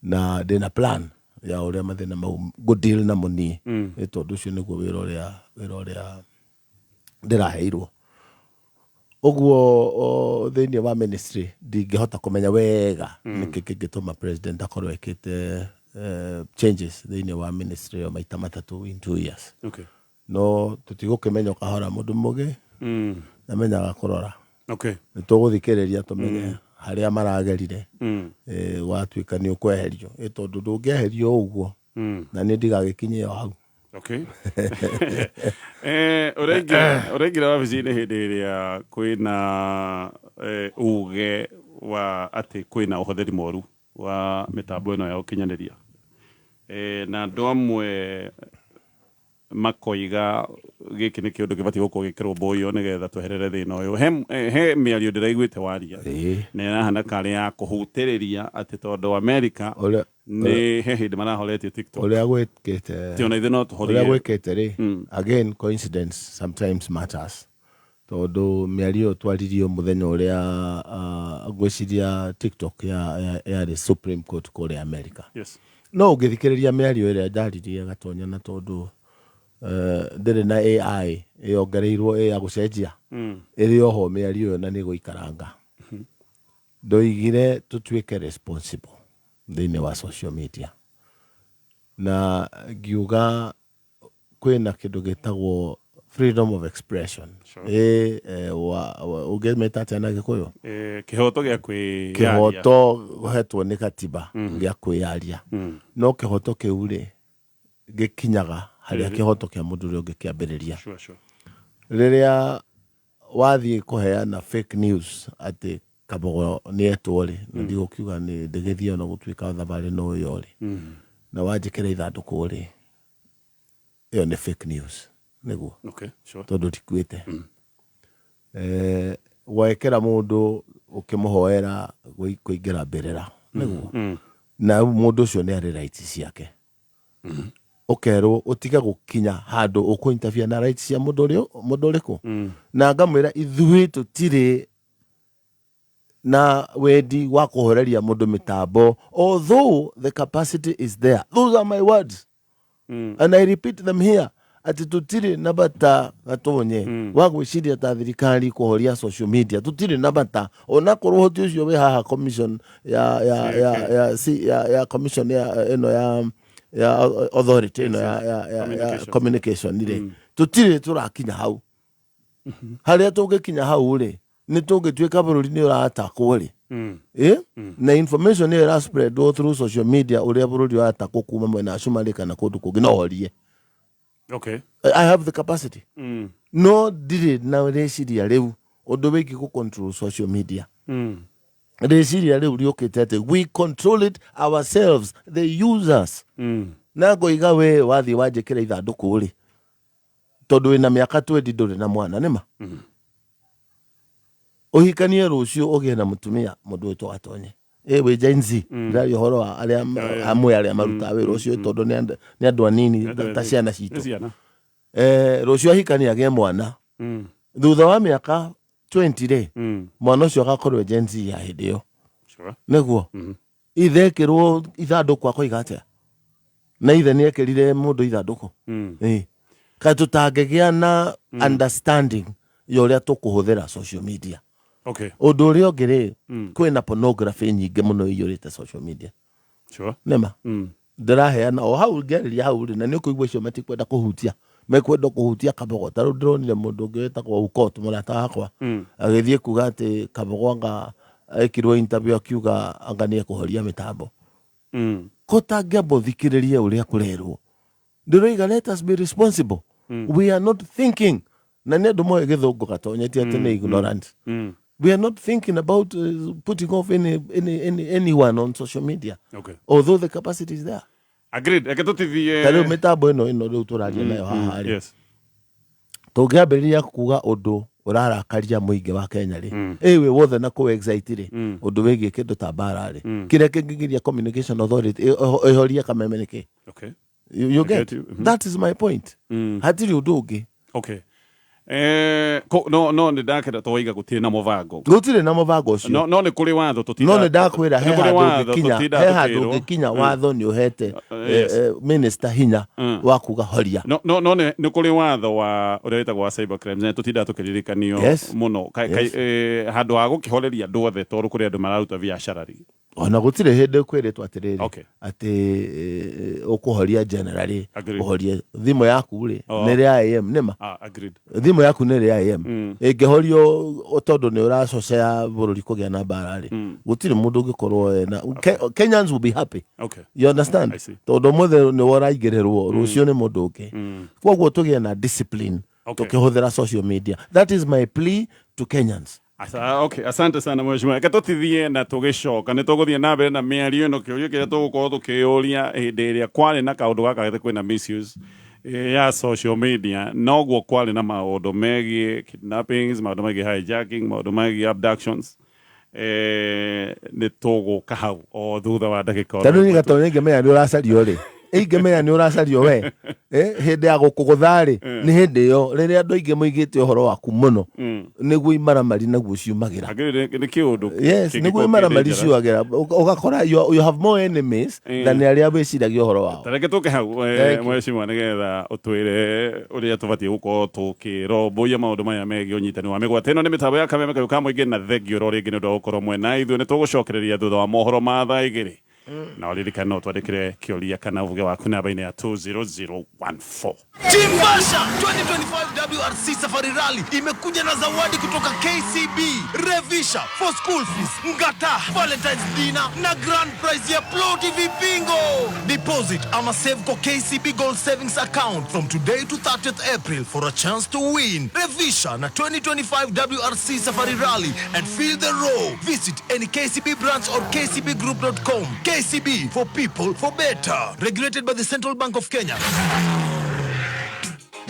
na ndĩna plan ya ũrĩa mathĩna mau ngũ-deal namo niĩ, nĩ tondũ ũcio nĩguo wĩra ũrĩa ndĩraheirwo. Ũguo thĩinĩ wa ministry ndingĩhota kũmenya wega nĩkĩ kĩngĩtũma president akorwo ekĩte changes thĩinĩ wa ministry ĩyo maita matatũ in 2 years. No tũtigũkĩmenya ũkahora, mũndũ mũgĩ namenyaga kũrora. Nĩ tũgũthikĩrĩria tũmenye harĩa maragerire. Watuĩka nĩ ũkweherio, ĩ tondũ ndũngĩeherio ũguo na niĩ ndigagĩkinyie o hau. Okay. Ũraingĩra wabici-inĩ hĩndĩ ĩrĩa kwĩna uge wa atĩ kwĩna ũhũthĩri mũru wa mĩtambo ĩno ya ũkinyanĩria, na andũ amwe makoiga gĩkĩ nĩ kĩũndũ gĩbatiĩ gũkorwo gĩkĩrũmbũiyo nĩgetha tweherere thĩna ũyũ. He mĩario ndĩraiguĩte waria na ĩrahana karĩ ya kũhutĩrĩria atĩ tondũ America nĩ he hĩndĩ marahoretie TikTok, ũrĩa gwĩkĩte, ti ona ithuĩ no ũrĩa tũhorie. Gwĩkĩte rĩ, again, coincidence sometimes matters, tondũ mĩario ĩyo twaririo mũthenya ũrĩa ngwĩciria TikTok yarĩ Supreme Court kũrĩa America. No ũngĩthikĩrĩria mĩario ĩrĩa njaririe, Gatonya, na tondũ ndĩrĩ na AI ĩyongereirwo ĩ ya gũcenjia, ĩrĩ oho mĩario ĩyo na nĩ ĩgũikaranga. Ndoigire tũtuĩke responsible thĩinĩ wa social media, na ngiuga kwĩna kĩndũ gĩtagwo freedom of expression. Ĩ ũngĩmĩta atĩa na Gĩkũyũ? Kĩhoto gĩa kwĩyaria. Kĩhoto ũhetwo nĩ katiba gĩa kwĩyaria, no kĩhoto kĩu rĩ, gĩkinyaga Harĩa kĩhoto kĩa mũndũ ũrĩa ũngĩ kĩambĩrĩria. Sure, sure. Rĩrĩa wathiĩ kũheana fake news atĩ Kabogo nĩ etwo rĩ, na ndigũkiuga nĩ ndĩgĩthiĩ ona gũtuĩka thabarĩ no ĩyo rĩ, na wanjĩkĩra ithandũkũ rĩ, ĩyo nĩ fake news nĩguo. Okay, sure. Tondũ ndikuĩte. Wekĩra mũndũ ũkĩmũhoera kũingĩra mbĩrĩra nĩguo, na mũndũ ũcio nĩ arĩ rights ciake, ũkerwo ũtige gũkinya handũ ũkũ na rights cia mũndũ ũrĩa mũndũ ũrĩkũ. Na ngamwĩra ithuĩ tũtirĩ na wendi wa kũhoreria mũndũ mĩtambo, although the capacity is there. Those are my words and I repeat them here, atĩ tũtirĩ na bata gatonye wa gwĩciria ta thirikari kũhoria social media. Tũtirĩ na bata onakorwo ũhoti ũcio wĩ haha commission ya ya commission ya ĩno ya authority ĩno ya Communication. Communication rĩ, tũtirĩ tũrakinya hau. Harĩa tũngĩkinya hau rĩ, nĩ tũngĩtuĩka bũrũri nĩ ũratakwo rĩ, na information ĩyo ĩra spread through social media ũrĩa bũrũri ũratakwo kuma mwena wa Cumarĩ kana kũndũ kũngĩ, no horie. I have the capacity, no ndirĩ na rĩciria rĩu ũndũ wĩgiĩ gũ control social media. Rĩciria rĩu rĩũkĩte atĩ we control it ourselves, the users. Na ngoiga we wathiĩ wanjĩkĩra ithandũkũ rĩ, tondũ wĩna mĩaka 20 ndũrĩ na mwana, nĩma ũhikanie rũciũ ũgĩe na mũtumia, mũndũ wĩtwo Gatonye ĩ wĩ Gen Z. Ndĩraria ũhoro wa arĩa amwe arĩa marutaga wĩra ũcio, tondũ nĩ andũ anini ta ciana Nĩ citũ. Ciana. Rũciũ ahikanie agĩe mwana, thutha wa mĩaka 20 rĩ, mwana ũcio agakorwo Gen Z ya hĩndĩ ĩyo. Nĩguo ithe ekĩrwo ithandũkũ akoiga atĩa? Na ithe nĩ ekĩrire mũndũ ithandũkũ. Ĩ kaĩ tũtangĩgĩa na understanding ya ũrĩa tũkũhũthĩra social media? Ũndũ ũrĩa ũngĩ rĩ, kwĩna pornography nyingĩ mũno iyũrĩte social media. Nĩma ndĩraheana o hau ngĩarĩria hau rĩ, na nĩ ũkũigua icio matikwenda kũhutia, mekwenda kũhutia Kabogo. Ta rĩu ndĩronire mũndũ ũngĩ wĩtagwo Ukot, mũrata wakwa, agĩthiĩ kuga atĩ Kabogo anga ekirwo interview akiuga anga nĩ ekũhoria mĩtambo. Ko tangĩamba ũthikĩrĩrie ũrĩa kũrerwo? Ndĩroiga let us be responsible. We are not thinking, na nĩ andũ moĩ gĩthũngũ gatonyetie atĩ nĩ ignorant. We are not thinking about putting off anyone on social media, although the capacity is there. Agreed. Reke tũtithie. Ta rĩu mĩtambo ĩno rĩu tũraria nayo haha rĩ, tũngĩambĩrĩria kuga ũndũ ũrarakaria mũingĩ wa Kenya rĩ, ĩ wĩ wothe na kũ excite rĩ, ũndũ wĩgiĩ kĩndũ ta mbara rĩ, kĩrĩa kĩngĩgiria Communication Authority ĩhorie kameme nĩ kĩ? You I get, get you. That is my point. Hatirĩ ũndũ ũngĩ. Okay. No nĩ ndakenda twaiga gũtirĩ na mũbango. Gũtirĩ na mũbango ũcio. No nĩ kũrĩ watho tũtinda. No nĩ ndakwĩra he Nĩ kũrĩ handũ watho ũngĩkinya, tũtinda he handũ tũkĩrwo. ũngĩkinya watho nĩ ũhete minister hinya wa kuga horia. No nĩ kũrĩ watho wa ũrĩa wĩtagwo wa cyber crimes na tũtindaga tũkĩririkanio mũno. Handũ ha gũkĩhoreria andũ othe, tondũ kũrĩ andũ mararuta biacara rĩ. Ona gũtirĩ hĩndĩ kwĩrĩtwo atĩrĩrĩ atĩ ũkũhoria generally. Ũhorie thimũ yaku rĩ, nĩ rĩa am nĩma. Ah, agreed. Thimũ yaku nĩ rĩa am ĩngĩhorio tondũ nĩ ũracocea bũrũri kũgĩa na mbara rĩ, gũtirĩ mũndũ ũngĩkorwo ena. Kenyans will be happy. You understand? I see. Tondũ ũmũthĩ nĩ woraingĩrĩrwo, rũciũ nĩ mũndũ ũngĩ. Koguo tũgĩe na discipline tũkĩhũthĩra social media. That is my plea to Kenyans. Okay, asante sana mheshimiwa. Reke tũtithie na tũgĩcoka nĩ tũgũthiĩ na mbere na mĩario ĩno. Kĩũria kĩrĩa tũgũkorwo tũkĩyũria, hĩndĩ ĩrĩa kwarĩ na kaũndũ gaka gĩtĩ kwĩna misuse ya social media, noguo kwarĩ na maũndũ megiĩ kidnappings, maũndũ megiĩ hijacking, maũndũ megiĩ abductions. Nĩ tũgũka hau o thutha wa ndagĩka oro Tondũ ĩmwe nĩ tu. gatonya ingĩmenya nĩ ũracario rĩ, ingĩmenya nĩ ũracario we, hĩndĩ ya gũkũgũtha rĩ, nĩ hĩndĩ ĩyo rĩrĩa andũ aingĩ moigĩte ũhoro waku mũno, nĩguo imaramari naguo ciumagĩra. Agĩrĩ nĩ kĩũndũ Yes, kĩngĩkorwo nĩguo kĩ imaramari dangerous. ciumagĩra. Ũgakora you have more enemies than arĩa wĩciragia ũhoro wao. Ta reke tũke hau Thank you. mheshimiwa, nĩgetha ũtwĩre ũrĩa tũbatiĩ gũkorwo tũkĩrũmbũiya maũndũ maya megiĩ ũnyitani wa mĩgwate. Ĩno nĩ mĩtambo ya Kameme Kayũ ka Mũingĩ, na thengio ro rĩngĩ nĩ ũndũ wa gũkorwo mwena ithuĩ. Nĩ tũgũcokereria thutha wa mohoro ma thaa 2, na ũririkane no twandĩkĩre kĩũria kana uge waku namba-inĩ ya 20014. Chimbasha 2025 WRC Safari Rally imekuja na zawadi kutoka KCB, Revisha for school fees, Ngata, Valentine's dinner na grand prize ya Ploti Vipingo. Ni Deposit ama save kwa KCB Gold Savings Account from today to 30th April for a chance to win. Revisha na 2025 WRC Safari Rally and feel the roar. Visit any KCB branch or kcbgroup.com. KCB for people for better. Regulated by the Central Bank of Kenya.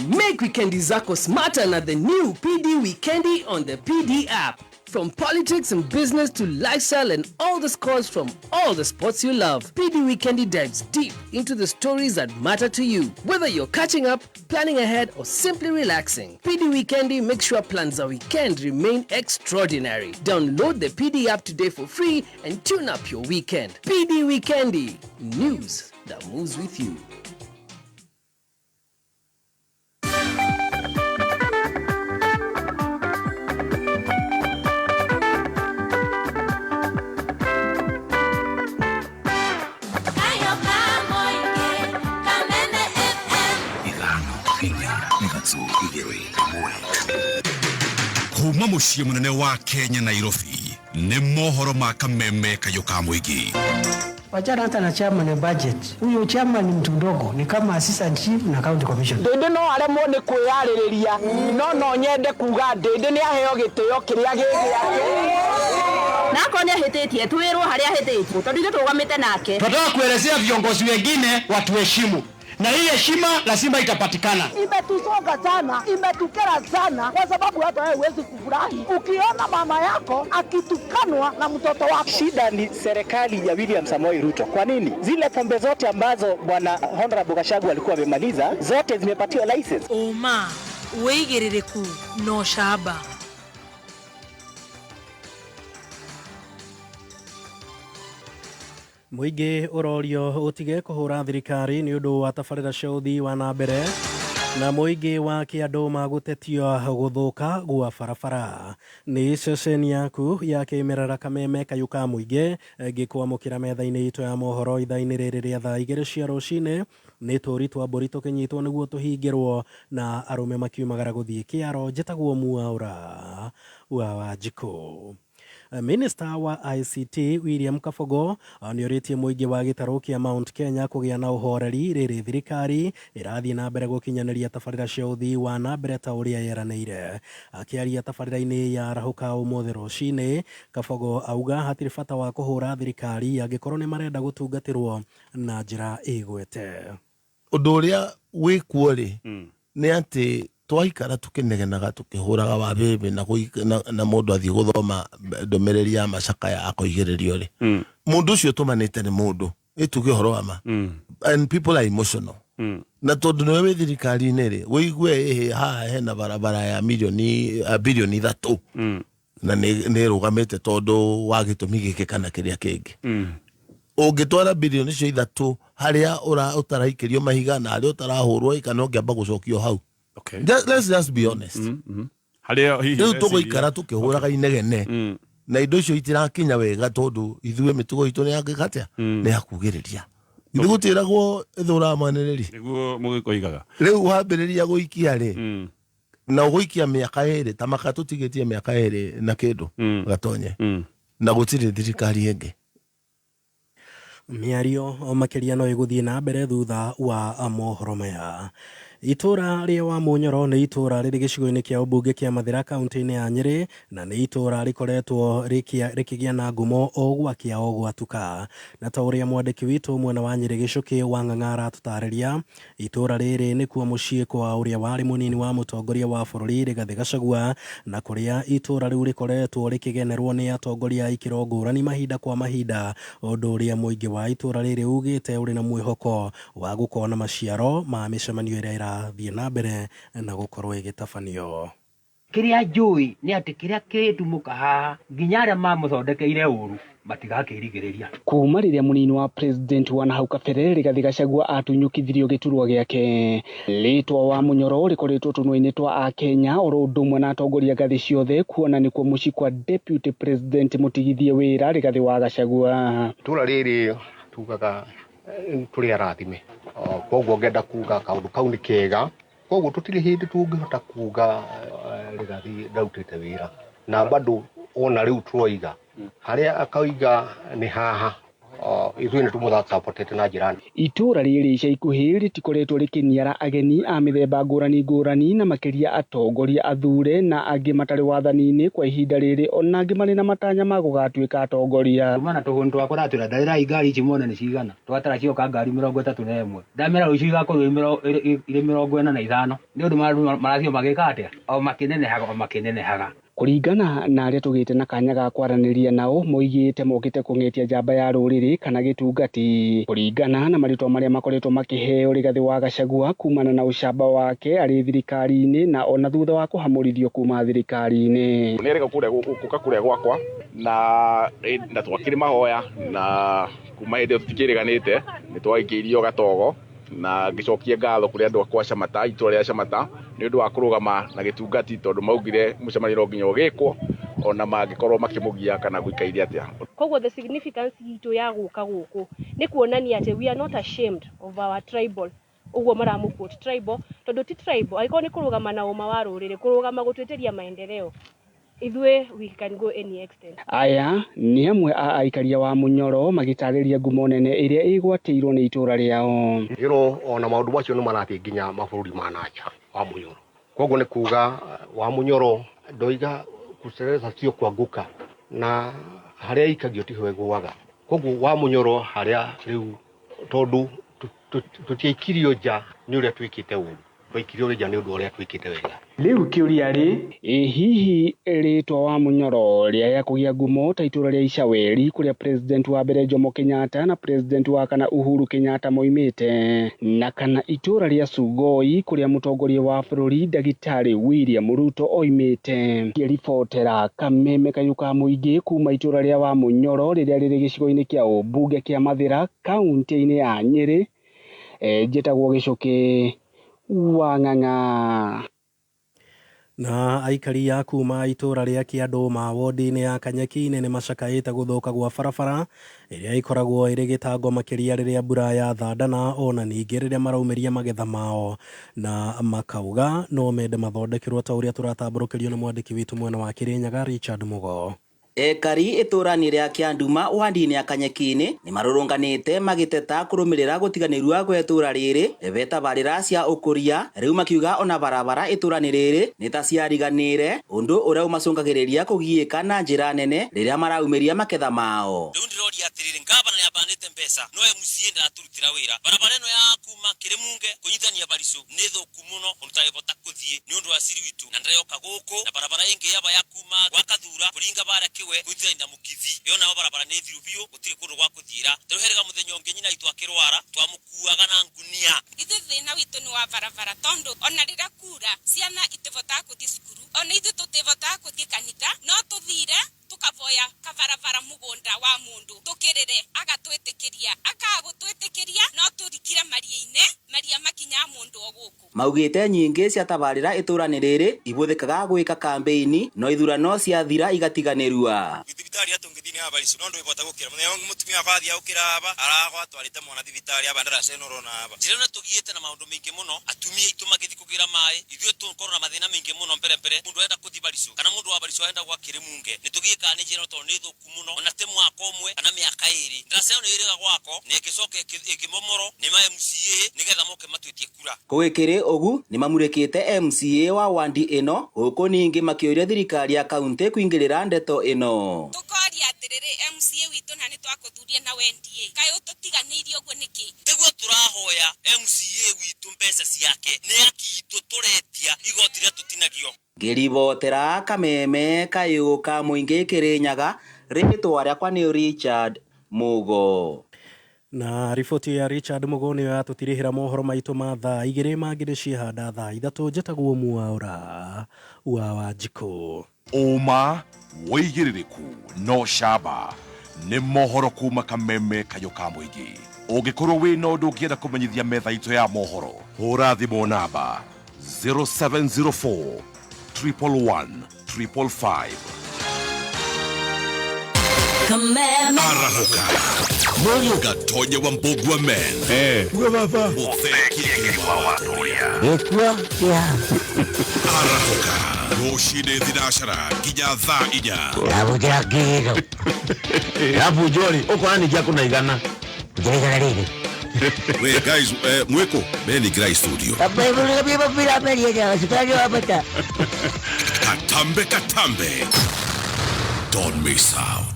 Make wikendi zako smarter na the new PD Wikendi on the PD app. From politics and business to lifestyle and all the scores from all the sports you love, PD Wikendi dives deep into the stories that matter to you. Whether you're catching up, planning ahead, or simply relaxing, PD Wikendi makes sure plans a weekend remain extraordinary. Download the PD app today for free and tune up your weekend. PD Wikendi, news that moves with you. Kayo kamoike, Kameme FM. Ithano inya ithatu igĩrĩ ĩmwe kuma mũciĩ mũnene wa Kenya Nairobi nĩ mohoro ma kameme kayũ ka mũingĩ. Wachana hata na chairman ya budget. Huyo chairman ni mtu mdogo, ni kama assistant chief na county commissioner. Ndĩndĩ no aremwo nĩ kwĩyarĩrĩria no no nyende kuga Ndĩndĩ nĩ aheo gĩtĩo kĩrĩa gĩ gĩake. Na akorwo nĩ ahĩtĩtie twĩrwo harĩa ahĩtĩtie tondũ ithuĩ tũrũgamĩte nake. Tunataka kuelezea viongozi wengine watuheshimu, na hii heshima lazima itapatikana. Imetusonga sana, imetukera sana, kwa sababu hata wewe huwezi kufurahi ukiona mama yako akitukanwa na mtoto wako. Shida ni serikali ya William Samoei Ruto. Kwa nini? Zile pombe zote ambazo bwana Honorable Gachagua alikuwa amemaliza zote zimepatiwa license. Ũma, wĩigĩrĩrĩku na ũcamba. Mũingĩ ũrorio ũtige kũhũra thirikari nĩ ũndũ wa tabarĩra cia ũthii wa na mbere na mũingĩ wa kĩandũ magũtetio gũthũka gwa barabara. Nĩ ceceni yaku ya kĩmerera Kameme kayũ ka mũingĩ ngĩkwamũkĩra metha-inĩ itũ ya mohoro ithaa-inĩ rĩrĩ rĩa thaa 2 cia rũcinĩ. Nĩ tũri twa mbũri tũkĩnyitwo nĩguo tũhingĩrwo na arũme makiumagara gũthiĩ kĩaro. Njĩtagwo Mwaũra wa Wanjikũ. Minister wa ICT William Kabogo nĩorĩtie mũingĩ wa gĩtarũ kĩa Mount Kenya kũgĩa na ũhoreri rĩrĩ thirikari ĩrathiĩ na mbere gũkinyanĩria tabarĩra cia ũthii wa na mbere ta ũrĩa yeranĩire. Akĩaria tabarĩra-inĩ ya Arahũka ũmũthĩ rũcinĩ, Kabogo auga hatirĩ bata wa kũhũra thirikari angĩkorwo nĩ marenda gũtungatĩrwo na njĩra ĩgwete. Ũndũ ũrĩa wĩkuo rĩ nĩ atĩ twaikara tukinegenaga tukihuraga wa bebe na na mũndũ athiĩ gũthoma ndũmĩrĩri ya macakaya akoigĩrĩrio rĩ, mũndũ ũcio tũmanĩte nĩ mũndũ ĩtuge ũhoro wa ma, and people are emotional. Na tondũ nĩwe wĩ thirikari-inĩ rĩ, wĩigue ĩhĩ haha hena barabara ya milioni bilioni 3 na nĩ ĩrũgamĩte tondũ wa gĩtũmi gĩkĩ kana kĩrĩa kĩngĩ. Ũngĩtwara bilioni icio 3 harĩa ũtaraikĩrio mahiga na harĩa ũtarahũrwo kana ũngĩamba gũcokio hau. Okay. Let's just be honest. Rĩu tũgũikara tũkĩhũraga inegene na indo icio itirakinya wega tondũ ithuĩ mĩtugo itũ nĩ yangĩka nĩ ya kugĩrĩria. Ithuĩ gũtiragwo ĩthũraga mwanĩrĩri. Nĩguo mũgĩkoigaga. Rĩu wambĩrĩria gũikia rĩ na ũgũikia mĩaka 2 ta maka tũtigĩtie mĩaka 2 na kĩndũ gatonye na gũtirĩ thirikari ĩngĩ. Mĩario makĩria no ĩgũthiĩ na mbere thutha wa mohoro maya. Itũra rĩa Wamunyoro nĩ itũra rĩrĩ gĩcigo-inĩ kĩa ũmbunge kĩa Mathĩra kaunti-inĩ ya Nyĩrĩ na nĩ itũra rĩkoretwo rĩkĩgĩa na ngumo o gwakĩa o gwatuka. Na ta ũrĩa mwandĩki witũ mwena wa Nyĩrĩ Gĩcũkĩ wa Ng'ang'a aratũtarĩria, itũra rĩrĩ nĩkuo mũciĩ kwa ũrĩa warĩ mũnini wa mũtongoria wa bũrũri Rigathĩ Gachagua, na kũrĩa itũra rĩu rĩkoretwo rĩkĩgenerwo nĩ atongoria a ikĩro ngũrani mahinda kwa mahinda, ũndũ ũrĩa mũingĩ wa itũra rĩrĩ ugĩte ũrĩ na mwĩhoko wa gũkona maciaro ma mĩcemanio ĩrĩa ĩrathiĩ na mbere na gũkorwo ĩgĩtabanio. Kĩrĩa njũĩ nĩ atĩ kĩrĩa kĩrĩtumũka haha nginya arĩa mamũthondekeire ũru matigakĩrigĩrĩria. Kuma rĩrĩa mũnini wa president wa nahau kabere Rigathĩ Gachagua atunyũkithirio gĩturwa gĩake, rĩtwa Wamunyoro rĩkoretwo tũnua-inĩ twa akenya oro ũndũ ũmwe na atongoria ngathĩ ciothe, kuona nĩkuo mũciĩ kwa deputy president mũtigithie wĩra Rigathĩ wa Gachagua. Itũra rĩrĩ tugaga tũrĩ arathime, koguo ngenda kuga kaũndũ kau nĩ kega, koguo tũtirĩ hĩndĩ tũngĩhota kuga Rigathĩ ndarutĩte wĩra, na bado ona rĩu tũroiga harĩa akauga nĩ haha, Ithuĩ nĩ tũmũsapotete na njĩra nene. Itũra rĩrĩ ica ikuhĩ rĩtikoretwo rĩkĩniara ageni a mĩthemba ngũrani ngũrani na makĩria atongoria athure na angĩ matarĩ wathani-inĩ kwa ihinda rĩrĩ ona angĩ marĩ na matanya ma gũgatuĩka atongoria. Kuma na tũhũni twakwa ndatwĩra ndarĩrai ngari ici muone nĩ cigana, twatara cioka ngari 31, ndamera rũciũ igakorwo irĩ 45, nĩ ũndũ marathiĩ magĩka atĩa, o makĩnenehaga o makĩnenehaga. Kũringana na arĩa tũgĩte na kanya ga kwaranĩria nao moigĩte mokĩte kũng'etia njamba ya rũrĩrĩ kana gĩtungati kũringana na marĩtwa marĩa makoretwo makĩheo Rigathĩ wa Gachagua kumana na ũcamba wake arĩ thirikari-inĩ na ona thutha wa kũhamũrithio kuma thirikari-inĩ. Nĩerĩga gũka kũrĩa gwakwa na twakĩrĩ mahoya na kuma hĩndĩ ĩyo tũtikĩrĩganĩte, nĩ twagĩkĩirio gatogo na ngĩcokia ngatho kũrĩ andũ akwa Camata, itũra rĩa Camata, nĩ ũndũ wa kũrũgama na gĩtungati tondũ maugire mũcemanio no nginya ũgĩkwo ona mangĩkorwo makĩmũgia kana gũikaire atĩa. Koguo the significance itũ ya gũka gũkũ nĩ kuonania atĩ we are not ashamed of our tribal, ũguo maramũ quote tribal, tondũ ti tribal, angĩkorwo nĩ kũrũgama na ũma wa rũrĩrĩ, kũrũgama gũtwĩtĩria maendeleo, ithuĩ we can go any extent. Aya nĩ amwe a aikaria wa Munyoro magĩtarĩria ngumo nene ĩrĩa ĩgwatĩirwo nĩ itũra rĩao. Ona maũndũ macio nĩ marathiĩ nginya mabũrũri ma nanja wa Munyoro. Koguo nĩ kuga wa Munyoro ndoiga kutereza sio kuanguka, na harĩa ikagio tiho ĩgũaga. Koguo wa Munyoro harĩa rĩu tondũ tũtiaikirio nja nĩ ũrĩa twĩkĩte ũru, twaikirio nja nĩ ũndũ ũrĩa twĩkĩte wega. Rĩu kĩũria rĩ, ĩ hihi rĩtwa wa Munyoro rĩaya kũgĩa ngumo ta itũra rĩa Icaweri kũrĩa president wa mbere Jomo Kenyatta na president wa kana Uhuru Kenyatta moimĩte, na kana itũra rĩa Sugoi kũrĩa mũtongoria wa bũrũri ndagĩtarĩ William Ruto oimĩte. Ngĩribotera Kameme Kayũ ka Mũingĩ kuma itũra rĩa wa Munyoro rĩrĩa rĩrĩ gĩcigo-inĩ kĩa ũmbunge kĩa Mathĩra kaunti-inĩ ya Nyĩrĩ, njĩtagwo Gĩcũkĩ wa Ng'ang'a. Na aikari a kuma itũra rĩa Kĩandũma wodi-inĩ ya Kanyeki-inĩ nĩ macakaĩte gũthũka gwa barabara ĩrĩa ĩkoragwo ĩrĩ gĩtango makĩria rĩrĩa mbura yathandana ona ningĩ rĩrĩa maraumĩria magetha mao, na makauga no mende mathondekerwo ta ũrĩa tũratambũrũkĩrio nĩ mwandĩki witũ mwena wa Kĩrĩnyaga Richard Mugo. Ekari itũra-inĩ rĩa Kĩanduma wadi-inĩ ya Kanyeki-inĩ nĩ marũrũnganĩte magĩteta kũrũmĩrĩra gũtiganĩrua gwa itũra rĩrĩ betabarĩra cia ũkũria, rĩu makiuga ona barabara itũra-inĩ rĩrĩ nĩ ta ciariganĩire, ũndũ ũrĩa ũmacũngagĩrĩria kũgiĩka na njĩra nene rĩrĩa maraumĩria maketha mao. Rĩu ndĩroria atĩrĩrĩ, ngavana nĩambanĩte mbeca no MCA ndaratũrutĩra wĩra. Barabara ĩno ya kuma Kĩrĩmunge kũnyitania Barisũ nĩ thũku mũno ũndũ ũtangĩhota gũthiĩ nĩ ũndũ wa ciri witũ, na ndĩroka gũkũ na barabara ĩngĩ yaba ya kuma gwa Kathura kũringa bara Kĩwe kũnyitithania na Mũkithi, ĩyo nayo barabara nĩ thiru biũ, gũtirĩ kũndũ gwa gũthiĩra. Rĩu herĩga mũthenya ũngĩ nyina witũ akĩrwara twamũkuaga na ngunia. Ithuĩ thĩna witũ nĩ wa barabara tondũ ona rĩrĩa kura ciana itibotaga gũthiĩ cukuru, ona ithuĩ tũtibotaga gũthiĩ kanitha, no tũthire tukavoya kabarabara mugunda wa mundu tukirire agatwitikiria, akaga gutwitikiria no turikire maria-ini maria makinya mundu o guku. Maugĩte nyingĩ cia tabarĩra itũra-inĩ rĩrĩ ibũthĩkaga gwĩka kambĩini no ithurano ciathira igatiganĩrua. Thibitarĩ ya tũngĩthiĩ nĩ ya Barisũ no ndũgĩbota gũkĩra. Mũthenya ũngĩ mũtumia wakwa athiaga gũkĩra aba, aragwa atwarĩte mwana thibitarĩ aba ndaracenũrwo na aba. Njĩra ĩno tũgiĩte na maũndũ maingĩ mũno, atumia aitũ magĩthiĩ kũgĩra maĩ, ithuĩ tũkorwo na mathĩna maingĩ mũno mbere mbere. Mũndũ arenda gũthiĩ Barisũ kana mũndũ wa Barisũ arenda gwa Kĩrĩmunge, nĩ tũgiĩkaga nĩ njĩra ĩno tondũ nĩ thũku mũno, ona ti mwaka ũmwe kana mĩaka ĩrĩ. Ndaraca ĩno ĩrĩga gwako na ĩgĩcoka ĩkĩmomorwo nĩ ma MCA nĩgetha moke matwĩtie kura. Gũgĩkĩrĩ ũgu nĩ mamurĩkĩte MCA wa wandi ĩno gũkũ ningĩ makĩũria thirikari ya kaunti kũingĩrĩra ndeto ĩno. Tũkoria atĩrĩrĩ, MCA witũ na nĩ twakũthuria na wendie, kaĩ ũtũtiganĩirie ũguo nĩkĩ? Tiguo tũrahoya MCA witũ mbeca ciake nĩ haki itũ tũretia igoti rĩrĩa tũtinagio. Ngĩribotera Kameme Kayũ ka Mũingĩ Kĩrĩnyaga, rĩtwa rĩakwa nĩ Richard Mugo. Na riboti ya Richard Mugo nĩyo yatũtirihĩra mohoro maitũ ma thaa 2 mangĩ nĩ ciĩhanda thaa 3. Njĩtagwo Mwaũra wa Wanjikũ. Ũma wĩigĩrĩrĩku no camba nĩ mohoro kuma Kameme Kayũ ka Mũingĩ. Ũngĩkorwo wĩna ũndũ ũngĩenda kũmenyithia metha itũ ya mohoro, hũra thimũ namba 0704 111 555. Kameme. Arahuka Mũriũ Gatonye wa Mbũgua men. Baba. Mũthekie wa watoria. Ekua ya. Arahuka rũcinĩ thinacara nginya thaa 4. Yabukira kiro. Yabu jori ukona ni kuna igana. Njĩra rĩrĩ. We guys, mwiko beni Grai studio. Katambe katambe. Don't miss out.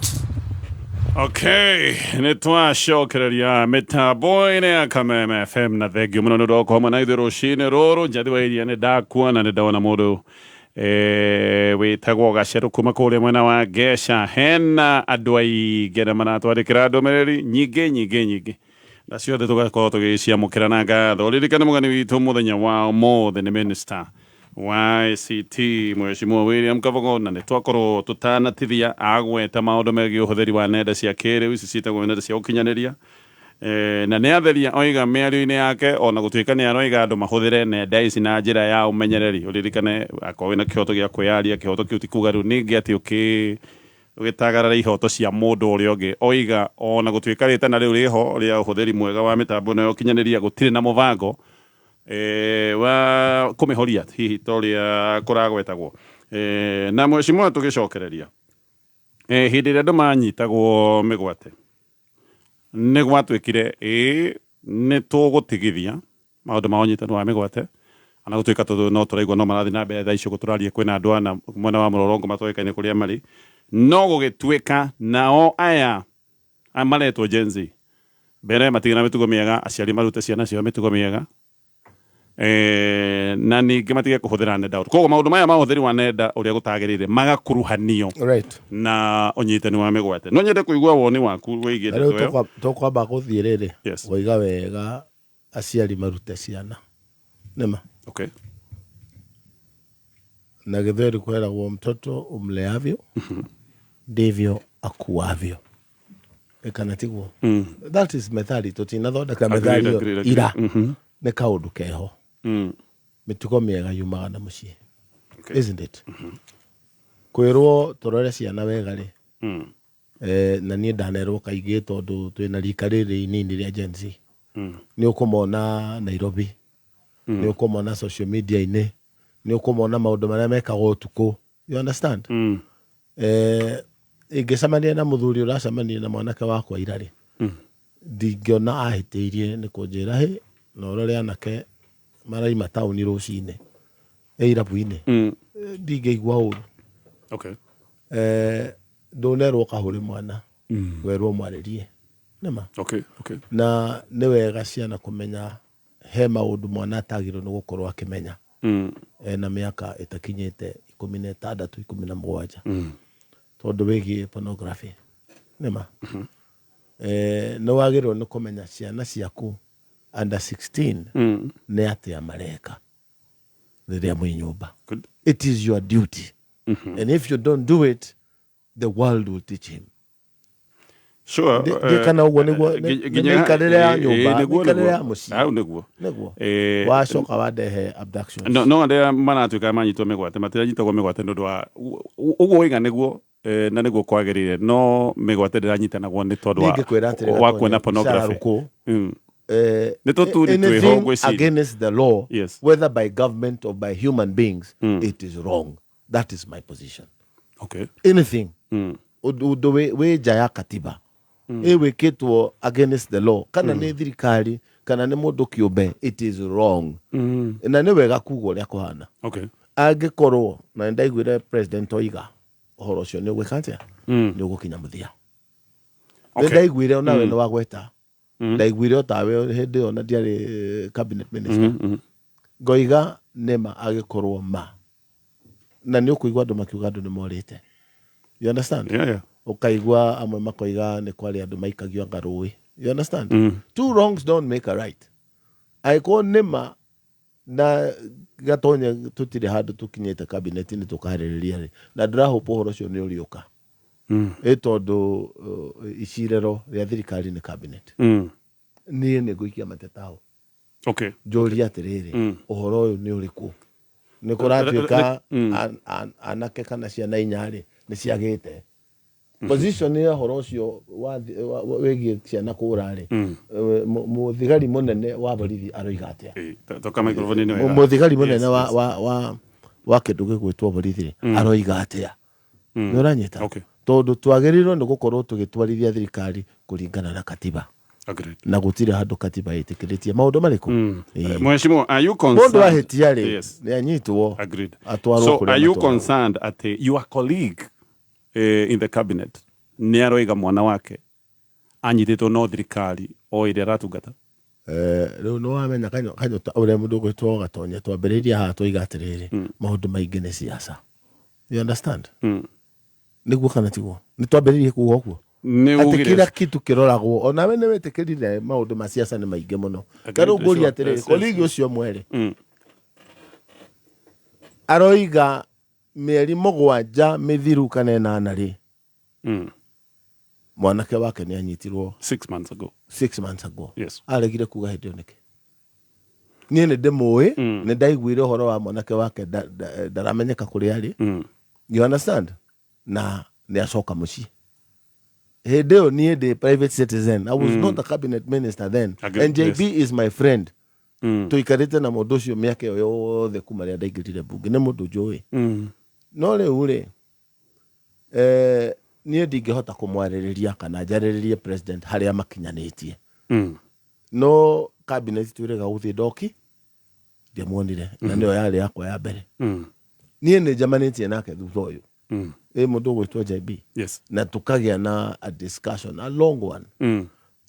Okay, nä twacokereria mä tambo-inä ya Kameme FM na thengio må no nä å ndå wa gũkorwo na ithuä rå cinä rå rå njathi wa iria nä ndakuona nä ndona må ndå wä tagwo gacerå kuma kå rä a mwena wa Ngeca. Hena andå aingä na maratwandä kä ra ndå mä rä ri nyingä nyingä nyingä na ciothe tũgakorwo tũgĩciamũkĩra na ngatho. Ririkane mũgeni witũ mũthenya wa ũmũthĩ nĩ minister wa ICT Mheshimiwa William Kabogo, na nĩ twakorwo tũtanatithia agweta maũndũ megiĩ ũhũthĩri wa nenda cia kĩrĩu ici ciĩtagwo nenda cia ũkinyanĩria. Na nĩ atheria oiga mĩario-inĩ yake ona gũtuĩka nĩ aroiga andũ mahũthĩre nenda ici na njĩra ya ũmenyereri. Ũririkane akorwo wĩna kĩhoto gĩa kwĩyaria, kĩhoto kĩu ti kuga rĩu ningĩ atĩ ũkĩ ũgĩtagarara ihoto cia mũndũ ũrĩa ũngĩ. Oiga ona gũtuĩka rĩtana rĩu rĩho rĩa ũhũthĩri mwega wa mĩtambo ĩno ya ũkinyanĩria, gũtirĩ na mũbango wa kũmĩhoria hihi ta ũrĩa kũragwetagwo. Na mheshimiwa, tũgĩcokereria, hĩndĩ ĩrĩa andũ manyitagwo mĩgwate nĩ gwatuĩkire ĩĩ nĩ tũgũtigithia maũndũ ma ũnyitani wa mĩgwate, ona gũtuĩka tondũ no tũraigua no marathiĩ na mbere thaa ici ũguo tũraria, kwĩna andũ ana mwena wa mũrũrũngo matoĩkaine kũrĩa marĩ. No gũgĩtuĩka nao aya maretwo Gen Z mbere matigĩ na mĩtugo mĩega, aciari marute ciana ciao mĩtugo mĩega, na ningĩ matige kũhũthĩra nenda ũru. Koguo maũndũ maya ma ũhũthĩri wa nenda ũrĩa gũtagĩrĩire magakuruhanio na ũnyitani wa mĩgwate. No nyende kũigua woni waku wĩgiĩ Na ndeto rĩu ĩyo. Tũkwamba gũthiĩ rĩrĩ. Yes. Waiga wega, aciari marute ciana nĩma. Na gĩthweri kwĩragwo mtoto umleavyo ndivyo akuavyo. Kana tiguo? That is methali, tũtinathondeka Agreed, methali ĩyo agreed, agreed. ira. Nĩ kaũndũ keho. Mĩtugo mĩega yumaga na mũciĩ. Isn't it? Kwĩrwo tũrore ciana wega rĩ, na niĩ ndanerwo kaingĩ tondũ twĩna rika rĩrĩ inini rĩa Gen Z. Nĩ ũkũmona Nairobi, nĩ ũkũmona social media-inĩ, nĩ ũkũmona maũndũ marĩa mekagwo ũtukũ, you understand? Ingĩcemania na mũthuri ũracemania na mwanake wakwa ira rĩ, ndingĩona ahĩtĩirie nĩ kũnjĩra hĩ na ũrore anake maraima taũni rũcinĩ irabu-inĩ. Ndingĩigua ũru. Ndũnerwo kahũre mwana, werwo mwarĩrie nĩma. Na nĩ wega ciana kũmenya he maũndũ mwana atagĩrĩirwo nĩ gũkorwo akĩmenya ena mĩaka ĩtakinyĩte 16, 17, tondũ wĩgiĩ pornography nĩma. Nĩ wagĩrĩirwo nĩ kũmenya ciana ciaku under 16 nĩ atĩa mareka rĩrĩa mwĩ nyũmba. It is your duty, and if you don't do it, the world will teach him. Kana ũguo nĩguo nĩ mĩikarĩre ya nyũmba, mĩikarĩre ya mũciĩ. Hau nĩguo. Nĩguo wacoka wandehe abductions. No arĩa maratuĩka manyitwo mĩgwate matiranyitagwo mĩgwate nĩ ũndũ wa ũguo waiga nĩguo, na nĩguo kwagĩrĩire, no mĩgwate ndĩranyitanagwo nĩ tondũ wa Ningĩkwĩra atĩrĩ, wa kuona pornography. Cararũkũ, Nĩ tũturi twĩho anything ngwĩciria. against the law, whether by government or by human beings, it is wrong. That is my position. Anything ũndũ wĩ nja ya katiba, ĩ wĩkĩtwo against the law, kana nĩ thirikari kana nĩ mũndũ kĩũmbe, it is wrong. Na nĩ wega kuga ũrĩa kũhana. Angĩkorwo na nĩ ndaiguire president oiga ũhoro ũcio nĩ ũgwĩka atĩa, nĩ ũgũkinya mũthia. Nĩ ndaiguire onawe nĩ wagweta. Ndaiguire o tawe hĩndĩ ĩyo na ndiarĩ cabinet minister. Ngoiga nĩma agĩkorwo ma na nĩ ũkũigua andũ makiuga andũ nĩ morĩte, you understand? Yeah. Ũkaigua amwe makoiga nĩ kwarĩ andũ maikagio anga rũĩ, you understand? Two wrongs don't make a right. Angĩkorwo nĩma na gatonye tũtirĩ handũ tũkinyĩte cabinet-inĩ tũkarĩrĩria rĩ, na ndĩrahope ũhoro ũcio nĩ ũrĩũka, ĩ tondũ icirĩro rĩa thirikari nĩ cabinet. Niĩ nĩ ngũikia mateta hau. Njũrie atĩrĩrĩ, ũhoro ũyũ nĩ ũrĩkũ nĩ kũratuĩka anake kana ciana inya rĩ nĩ ciagĩte position ya ũhoro ũcio wĩgiĩ ciana kũra rĩ, mũthigari mũnene wa borithi aroiga atĩa? Toka microphone-inĩ wega. Mũthigari mũnene wa kĩndũ gĩgwĩtwo borithi rĩ, aroiga atĩa? Nĩ ũranyita? Tondũ twagĩrĩirwo nĩ gũkorwo tũgĩtwarithia thirikari kũringana na katiba. Agreed. Na gũtirĩ handũ katiba ĩtĩkĩrĩtie maũndũ marĩkũ. Ĩĩ. Mheshimiwa, are you concerned? Mũndũ ahĩtia rĩ, Yes. nĩ anyitwo. Agreed. Atwarwo So kũrĩa are you matwaragwo. concerned atĩ your colleague in the cabinet nĩ aroiga mwana wake anyitĩtwo no thirikari o ĩrĩa aratungata? Rĩu nĩ wamenya kanyota ũrĩa mũndũ ũgwĩtwo Gatonye twambĩrĩirie haha twoiga atĩrĩrĩ, maũndũ maingĩ nĩ siasa, you understand? Nĩguo kana tiguo? Nĩ twambĩrĩirie kuga ũguo Nĩ atĩ ugire- kĩrĩa kitu kĩroragwo, onawe nĩ wĩtĩkĩrire maũndũ ma siasa nĩ maingĩ mũno. Agreed, Ta rĩu ngũria sure. atĩrĩrĩ, Yes. colleague ũcio mwerĩ aroiga mĩeri 7 mĩthiru kana 8 rĩ, mwanake wake nĩ anyitirwo. 6 months ago. 6 months ago. Yes. Aregire kuga hĩndĩ ĩyo nĩkĩ? Niĩ nĩ ndĩmũĩ, nĩ ndaiguire ũhoro wa mwanake wake ndaramenyeka kũrĩa arĩ, you understand? Na nĩ acoka mũciĩ. Hĩndĩ ĩyo niĩ ndĩ private citizen, I was not a cabinet minister then. Agreed, And JB is my friend. Tũikarĩte na mũndũ ũcio mĩaka ĩyo yothe kuma rĩrĩa ndaingĩrire mbunge, nĩ mũndũ njũĩ. No rĩu rĩ, niĩ ndingĩhota kũmwarĩrĩria kana njarĩrĩrie president harĩa makinyanĩtie. No cabinet twĩrĩga gũthiĩ ndoki ndiamuonire, na nĩyo yarĩ yakwa ya mbere. Niĩ nĩ njamanĩtie nake thutha ũyũ, ĩ mũndũ ũgwĩtwo JB, na tũkagĩa na a discussion, a long one.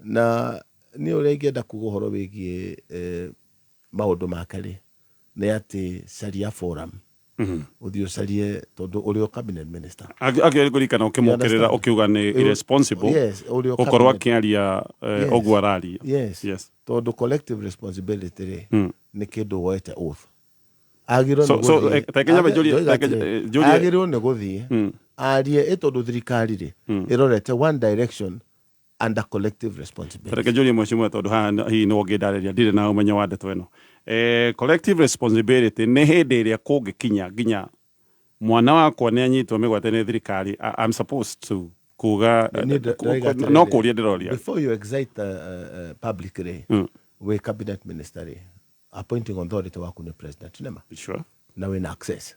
Na niĩ ũrĩa ingĩenda kuga ũhoro wĩgiĩ maũndũ make rĩ, nĩ atĩ caria forum, ũthiĩ ũcarie, tondũ ũrĩ o cabinet minister. Akĩrĩ kũririkana ũkĩmũkĩrĩra ũkiuga nĩ irresponsible Yes, ũrĩ o gũkorwo cabinet. akĩaria ũguo araria. Yes. Tondũ collective responsibility rĩ, nĩ kĩndũ woete oath, agĩrĩirwo nĩ So, gũthiĩ- ta nyambe ndoiga atĩrĩ, njũrie- agĩrĩirwo nĩ gũthiĩ arie, ĩ tondũ thirikari rĩ, ĩrorete one direction under collective responsibility. Reke njũrie mheshimiwa, tondũ haha hihi nĩ ũngĩndarĩria, ndirĩ na ũmenyo wa ndeto ĩno. Collective responsibility nĩ hĩndĩ ĩrĩa kũngĩkinya nginya mwana wakwa nĩ anyitwo mĩgwate nĩ thirikari, I'm supposed to kuga? Niĩ ndĩroiga atĩrĩrĩ, No kũria ndĩroria. Before you excite the public rĩ, wĩ cabinet minister rĩ, appointing authority waku nĩ president, nĩma? Sure. Na wĩna access.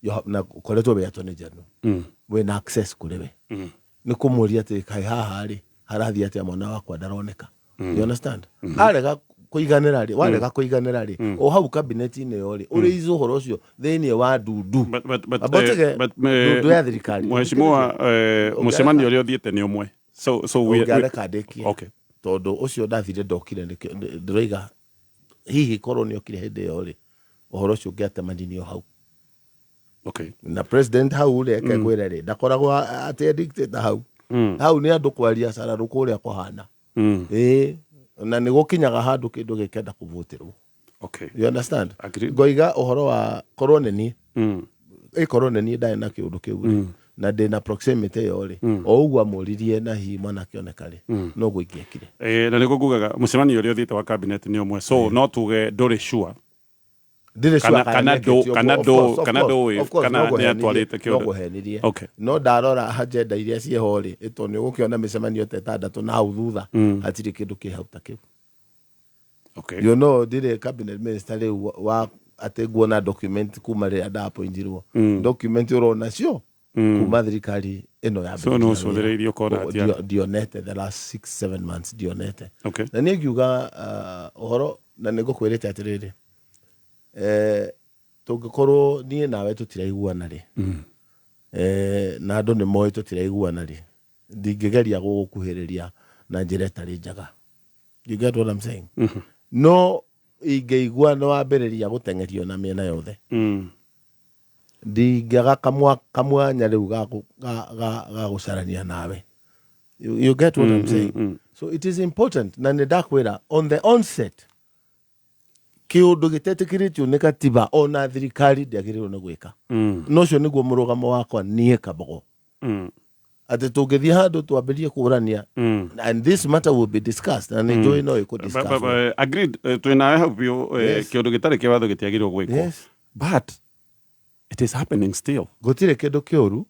You have, na ũkoretwo wĩ attorney general, wĩna access kũrĩ we, nĩ kũmũria atĩ kaĩ haha rĩ harathiĩ atĩa, mwana wakwa ndaroneka. You understand? Arega kũiganĩra rĩ, warega kũiganĩra rĩ, o hau cabinet-inĩ ĩyo rĩ, ũrĩize ũhoro ũcio thĩinĩ wa ndundu. But, Amba ũtige ndundu ya thirikari. Mheshimiwa, mũcemanio ũrĩa ũthiĩte nĩ ũmwe, so we, Ũngĩareka ndĩkie. Okay. Tondũ ũcio ndathire ndokire, nĩkĩo ndĩroiga hihi korwo nĩ okire hĩndĩ ĩyo rĩ, ũhoro ũcio ũngĩatemanirio hau. Na president hau rĩ, eke ngwĩre rĩ, ndakoragwo atĩ dictator hau. Hau nĩ andũ kwaria cararũkũ ũrĩa kũhana. Ĩĩ, na nĩ gũkinyaga handũ kĩndũ gĩkenda kũvũtĩrwo. You understand? Agreed. Ngoiga ũhoro wa korwo nĩ niĩ, ĩkorwo nĩ niĩ ndarĩ na kĩũndũ kĩu rĩ, na ndĩ na proximity ĩyo rĩ, o ũguo amũririe na hihi mwana akĩoneka rĩ, noguo ingĩekire. Na nĩguo ngugaga mũcemanio ũrĩa ũthiĩte wa cabinet nĩ ũmwe, so no tuge ndũrĩ sure. Ndirĩ sure Kana kana kana nĩekĩtio ndũ kana ũguo. Of ndũ course, of kana course, ndũĩ of course, kana no nĩ ngũhenirie, atwarĩte no kĩũndũ. ngũhenirie. No ndarora agenda iria ciĩho rĩ, ĩtondũ nĩ ũgũkĩona mĩcemanio ta 6 na hau thutha, hatirĩ kĩndũ kĩ hau ta kĩu. Ndirĩ cabinet minister rĩu wa atĩ nguona document kuma rĩrĩa ndaappointirwo. Document ũrona cio kuma thirikari ĩno ya So nĩ ũcũthĩrĩirie ũkona atĩ ndionete the last 6, 7 months, ndionete. Na niĩ ngiuga ũhoro na nĩ ngũkwĩrĩte atĩrĩrĩ, tũngĩkorwo niĩ nawe tũtiraiguana rĩ, na andũ nĩ moĩ tũtiraiguana rĩ, ndingĩgeria gũgũkuhĩrĩria na njĩra ĩtarĩ njega. You get what I'm saying? No ingĩigua nĩ wambĩrĩria gũteng'erio na mĩena yothe, ndingĩaga kamwanya rĩu ga gũcarania nawe. You get what I'm saying? So it is important, na nĩ ndakwĩra on the onset, kĩũndũ gĩtetĩkĩrĩtio nĩ katiba ona thirikari ndĩagĩrĩirwo nĩ gwĩka. No ũcio nĩguo mũrũgamo wakwa niĩ Kabogo, atĩ tũngĩthiĩ handũ twambĩrie kũrania, and this matter will be discussed, na nĩ njũĩ no ĩkũ Agreed. Twĩ nawe hau biũ. Kĩũndũ gĩtarĩ kĩa watho gĩtiagĩrĩirwo gwĩkwo, but it is happening still. Gũtirĩ kĩndũ kĩũru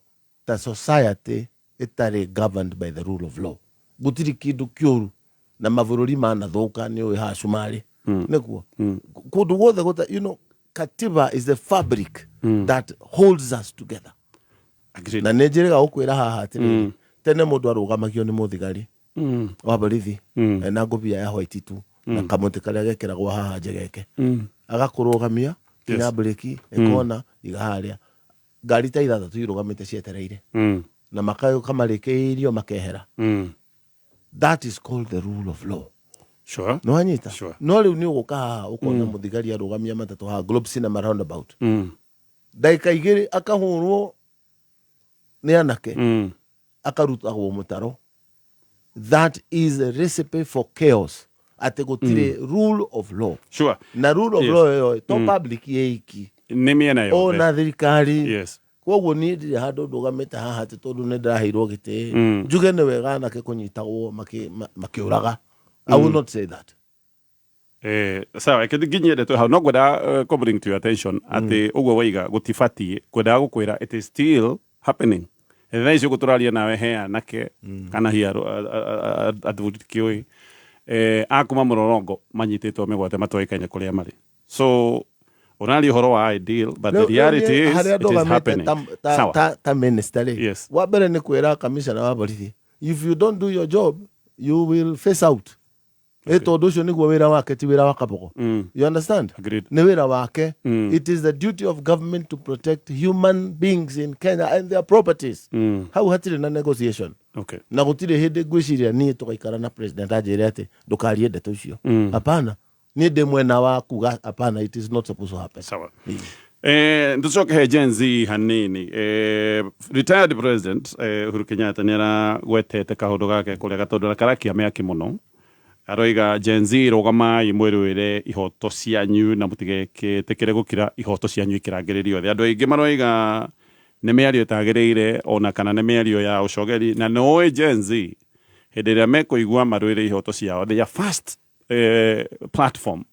ta society ĩtarĩ governed by the rule of law. Gũtirĩ kĩndũ kĩũru, na mabũrũri manathũka nĩ ũĩ haha Cumarĩ nĩkuo kũndũ guothe gũta, katiba is the fabric that holds us together. Agreed. Na nĩ njĩrĩga gũkwĩra haha atĩrĩrĩ, tene mũndũ arũgamagio nĩ mũthigari. Wa borithi ena ngũbia ya white tu na kamũtĩ karĩa gekĩragwo haha njegeke, agakũrũgamia kinya breki ĩkona iga harĩa ngari ta ithathatũ irũgamĩte cietereire, na makagĩũka marĩkĩirio makehera. That is called the rule of law. Nĩwanyita? No rĩu nĩ ũgũka haha ũkona mũthigari arũgamia matatũ haha Globe Cinema roundabout, ndagĩka 2 akahũrwo nĩ anake, akarutagwo mũtaro. That is a recipe for chaos, atĩ gũtirĩ rule of law. Na rule of law ĩyo to public ĩiki, Nĩ mĩena yothe. Ona thirikari. Koguo niĩ ndirĩ handũ ndũgamĩte haha atĩ tondũ nĩ ndĩraheirwo gĩtĩ njuge nĩ wega anake kũnyitagwo makĩũraga. I will not say that. Sawa, reke nginyie ndeto hau, no ngwenda kũ bring to your attention atĩ ũguo waiga gũtibatiĩ, ngwendaga gũkwĩra it is still happening. Thaa ici ũguo tũraria nawe he anake kana hihi athuri kĩũĩ a kuma mũrorongo manyitĩtwo mĩgwate matoĩkaine kũrĩa marĩ. So ũraria ũhoro wa ideal, but the reality is harĩa it is ndũgamĩte happening. Sawa. ta minister rĩ, wa mbere nĩ kwĩra commissioner wa borithi, if you don't do your job, you will face out. Ĩ tondũ ũcio nĩguo wĩra wake, ti wĩra wa Kabogo. You understand? Agreed. Nĩ wĩra wake. It is the duty of government to protect human beings in Kenya and their properties. Hau hatirĩ na negotiation. Na gũtirĩ hĩndĩ ngwĩciria niĩ tũgaikara na president anjĩre atĩ ndũkarie ndeto icio. Hapana, niĩ ndĩ mwena wa kuga hapana, it is not supposed to happen. Sawa. Tucoke he Gen Z hanini. Retired president Uhuru Kenyatta nĩ aragwetete kaũndũ gake kũrĩa gatondũ karakia mĩaki mũno. Aroiga Gen Z, rũgamai mwĩrũĩre ihoto cianyu na mũtigetĩkĩre gũkira ihoto cianyu ikĩrangĩrĩrio thĩ. Andũ aingĩ maroiga nĩ mĩario ĩtagĩrĩire ona kana nĩ mĩario ya ũcogeri, na nĩũĩ Gen Z hĩndĩ ĩrĩa mekũigua marũĩre ihoto ciao, their first platform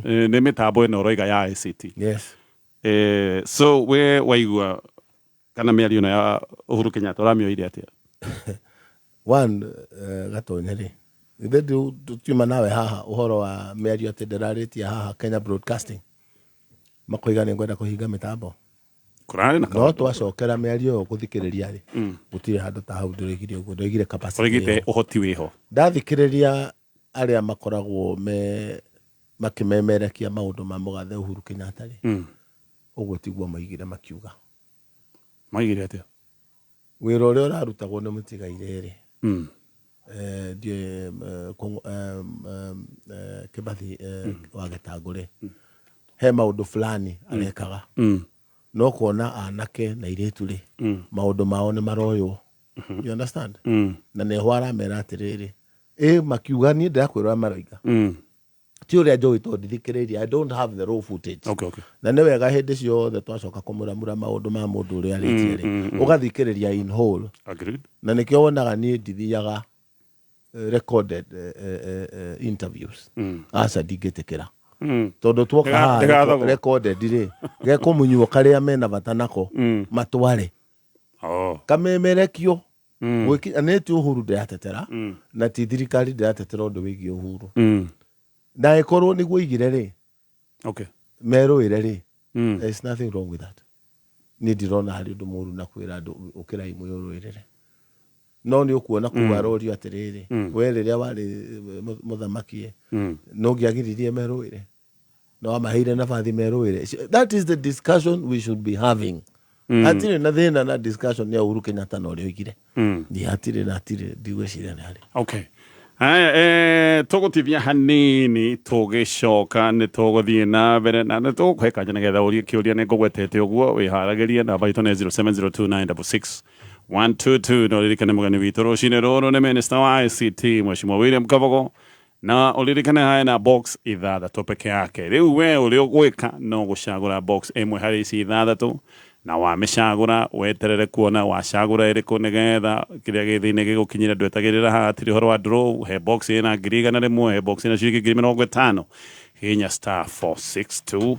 nĩ mĩtambo ĩno ũroiga ya ICT. So we waigua kana mĩario ĩno ya Uhuru Kenyatta ũramĩoire atĩa? One, Gatonye rĩ, ithe tutiuma nawe haha ũhoro wa mĩario atĩ ndĩrarĩtie haha Kenya Broadcasting, makoiga nĩ ngwenda kũhinga mĩtambo. Kũrarĩ na No twacokera mĩario ĩyo gũthikĩrĩria rĩ, gũtirĩ handũ ta hau ndĩroigire ũguo, ndoigire capacity Oigĩte ĩyo. Ũhoti wĩho. Ndathikĩrĩria arĩa makoragwo me makĩmemerekia maũndũ ma mũgathe Uhuru Kenyatta rĩ, ũguo tiguo maigire makiuga. Maigire atĩa? Wĩra ũrĩa ũrarutagwo nĩ mũtigairĩ rĩ, ndiũĩ, Kĩbathi wa Gĩtangũ rĩ, he maũndũ fulani arekaga, no kuona anake na airĩtu rĩ, maũndũ mao nĩ maroywo. You understand? Na nĩho aramera atĩrĩrĩ, ĩ makiuga niĩ ndĩrakwĩra ũrĩa maroiga, ti ũrĩa njũĩ tondũ ndithikĩrĩirie, I don't have the raw footage. Na nĩ wega hĩndĩ ciothe twacoka kũmũramura maũndũ ma mũndũ ũrĩa arĩtie rĩ, ũgathikĩrĩria in whole. Na nĩkĩo wonaga niĩ ndithiaga recorded interviews. Aca, ndingĩtĩkĩra, tondũ tuoka haha Ndĩgathogwo. Recorded rĩ, gekũmunywo karĩa mena bata nako matware kamemerekio. Nĩ ti Uhuru ndĩratetera, na ti thirikari ndĩratetera ũndũ wĩgiĩ Uhuru, na ĩkorwo nĩguo igire rĩ, merũĩre rĩ, there is nothing wrong with that. Niĩ ndirona harĩ ũndũ mũru na kwĩra andũ ũkĩrai mwĩrũĩrĩre, no nĩ ũkuona kũu arorio atĩrĩrĩ, we rĩrĩa warĩ mũthamaki no ngĩagiririe merũĩre no wamaheire nabathi merũĩre? That is the discussion we should be having. Hatirĩ na thĩna na discussion ya Uhuru Kenyatta na ũrĩa oigire. Niĩ hatirĩ na hatirĩ, ndigwĩciria nĩ harĩ. Okay. Haya, tũgũtithia hanini, tũgĩcoka nĩ tũgũthiĩ na mbere na nĩ tũgũkũhe kanya nĩgetha ũrie kĩũria. Nĩ ngũgwetete ũguo wĩharagĩrie. Namba itũ nĩ 0702966122. No ririkane mũgeni witũ rũcinĩ rũrũ nĩ minister wa ICT, Mheshimiwa William Kabogo, na ũririkane haya na box ithathatũ peke yake. Rĩu we ũrĩa ũgwĩka no gũcagũra box ĩmwe harĩ ici ithathatũ, na wamĩcagũra weterere kuona wacagũra ĩrĩkũ nĩgetha kĩrĩa gĩ thĩinĩ gĩgũkinyĩra. Ndwetagĩrĩra haha hatirĩ ũhoro wa draw. He box ĩna 100,000, he box ĩna ciringi 50,000. Hihinya *462#.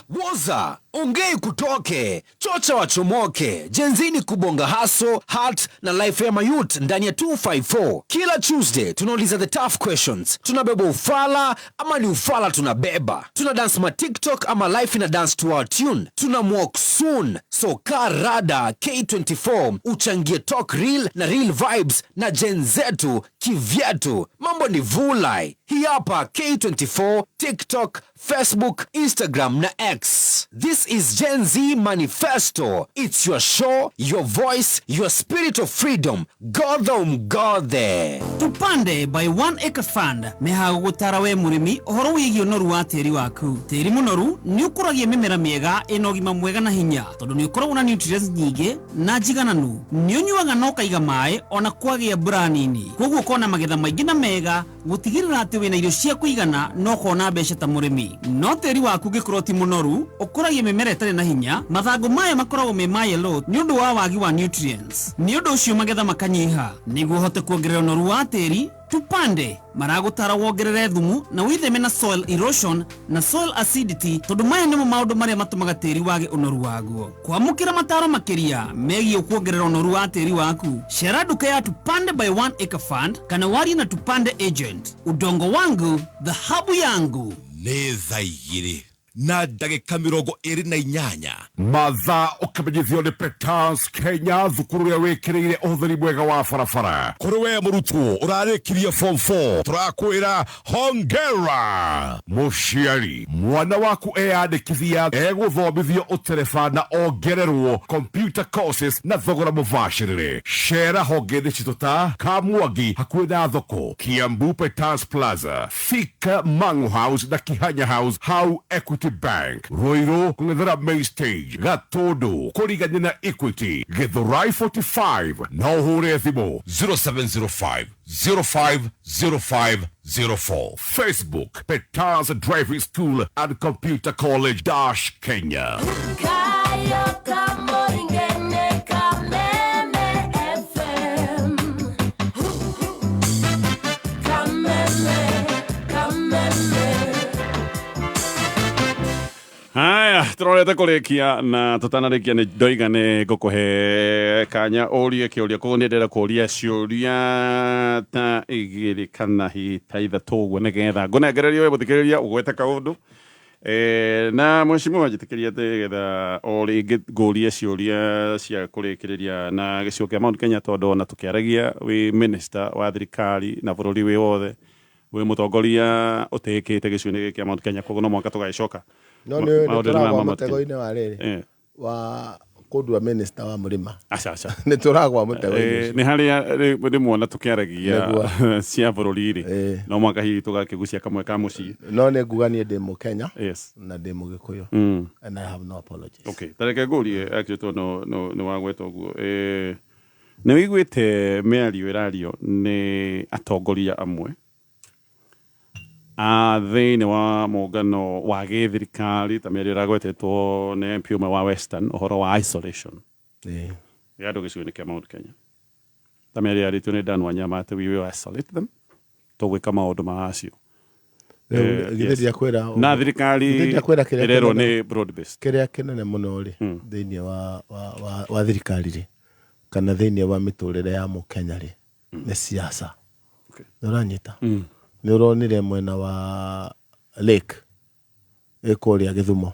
Woza. Ongei kutoke, chocha wachomoke, jenzini kubonga haso, heart na life ya mayut ndani ya 254. Kila Tuesday tunauliza the tough questions. Tunabeba ufala ama ni ufala tunabeba? Tuna dance ma TikTok ama life ina dance to our tune. Tuna walk soon. So kaa rada K24 uchangie talk real na real vibes na gen zetu kivyetu. Mambo ni vulai. Hii hapa K24, TikTok, Facebook, Instagram na X. This is Gen Z Manifesto. It's your show, your voice, your spirit of freedom. Godha umgodhe. Tupande by One Acre Fund mehaga gũtara we mũrĩmi ũhoro wĩgiĩ ũnoru wa tĩri waku. Tĩri mũnoru nĩ ũkũragia mĩmera mĩega ĩna ũgima mwega na hinya tondũ nĩ ũkoragwo na nutrients nyingĩ na njigananu. Nĩ ũnyuaga na ũkaiga maĩ ona kwagĩa mbura nini, koguo ũkona magetha maingĩ na mega gũtigĩrĩra atĩ wĩna irio cia kũigana na ũkona mbeca ta mũrĩmi. No tĩri waku ũngĩkorwo ti mũnoru ũkũragia mĩmera ĩtarĩ na hinya, mathangũ mayo makoragwo me ma yellow nĩ ũndũ wa wagi wa nutrients. Nĩ ũndũ ũcio magetha makanyiha. Nĩguo ũhote kuongerera ũnoru wa tĩri, Tupande maragũtara wongerere thumu na wĩtheme na soil erosion na soil acidity tondũ maya nĩmo maũndũ marĩa matũmaga tĩri wage ũnoru waguo. Kwamũkĩra mataro makĩria megiĩ kuongerera ũnoru wa tĩri waku, cera nduka ya Tupande by One Acre Fund kana warie na Tupande agent. Udongo wangu dhahabu yangu. Nĩ thaa igĩrĩ na ndagĩka 28 Mathaa ũkĩmenyithio nĩ Petans Kenya, thukuru ũrĩa wĩkĩrĩire ũhũthĩri mwega wa barabara. Kũrĩ we mũrutwo ũrarĩkirie form 4, tũrakwĩra hongera. Mũciari, mwana waku eyandĩkithia egũthomithio ũtereba na ongererwo computer courses na thogora mũbacĩrĩre. Cera honge-inĩ citũ ta Kamwangi hakuhĩ na thoko, Kiambu Petans Plaza, Thika Mangu House na Kihanya House hau Equity Bank, Ruiru kũng'ethera main stage, Gatundu kũrigania na Equity, Githurai 45 na ũhũre thimũ 0705 050504. Facebook Petans Driving School and Computer College dash Kenya. Kayo kamoringene Kameme FM. Kameme, Kameme. Haya, turorete kurikia na tutanarikia ni ndoiga ni ngukuhe kanya urie kiuria koguo ni ndĩrenda kũria ciũria ta igĩrĩ kana hihi ta ithatũ ũguo nĩgetha ngũnengererie we mũthikĩrĩria ũgwete kaũndũ. Na mheshimiwa njĩtĩkĩria atĩ getha o rĩngĩ ngũrie ciũria cia kũrĩkĩrĩria na gĩcigo kĩa Mount Kenya tondũ ona tũkĩaragia wĩ minister wa thirikari na bũrũri wĩ wothe wĩ mũtongoria ũtĩĩkĩte gĩcigo-inĩ gĩkĩ kĩa Mount Kenya koguo no mũhaka tũgagĩcoka. No nĩ Maũndũ nĩ tũragwa maya ma Mount Kenya. mũtego-inĩ wa rĩrĩ wa kũndua minister wa mũrĩma. Aca aca. Nĩ tũragwa mũtego-inĩ ũcio. Nĩ harĩa rĩmwe ona tũkĩaragia Nĩguo. cia bũrũri rĩ no mũhaka hihi tũgakĩgucia kamwe ka mũciĩ. No nĩ nguga niĩ ndĩ mũkenya Yes. na ndĩ mũgĩkũyũ and I have no apologies. Okay, tareke ngũrie actually tondũ no nĩ wagweta ũguo. Nĩ wĩiguĩte mĩario ĩrario nĩ atongoria amwe a thĩinĩ wa mũngano wa gĩthirikari ta mĩario ĩragwetetwo nĩ MP ũmwe wa Western ũhoro wa isolation ya andũ gĩcigo-inĩ kĩa Mount Kenya. Ta mĩario yarĩtio nĩ Dan Wanyama atĩ we will isolate them tũgwĩka maũndũ macio. Rĩu githĩ Yes. ndiakwĩra Na thirikari githĩ ndiakwĩra kĩrĩa ĩrerwo kĩnene- nĩ broad based. kĩrĩa kĩnene mũno rĩ thĩinĩ wa thirikari rĩ kana thĩinĩ wa mĩtũrĩre ya mũkenya rĩ nĩ siasa. Nĩ ũranyita? Nĩ ũronire mwena wa Lake ĩ kũrĩa Gĩthumo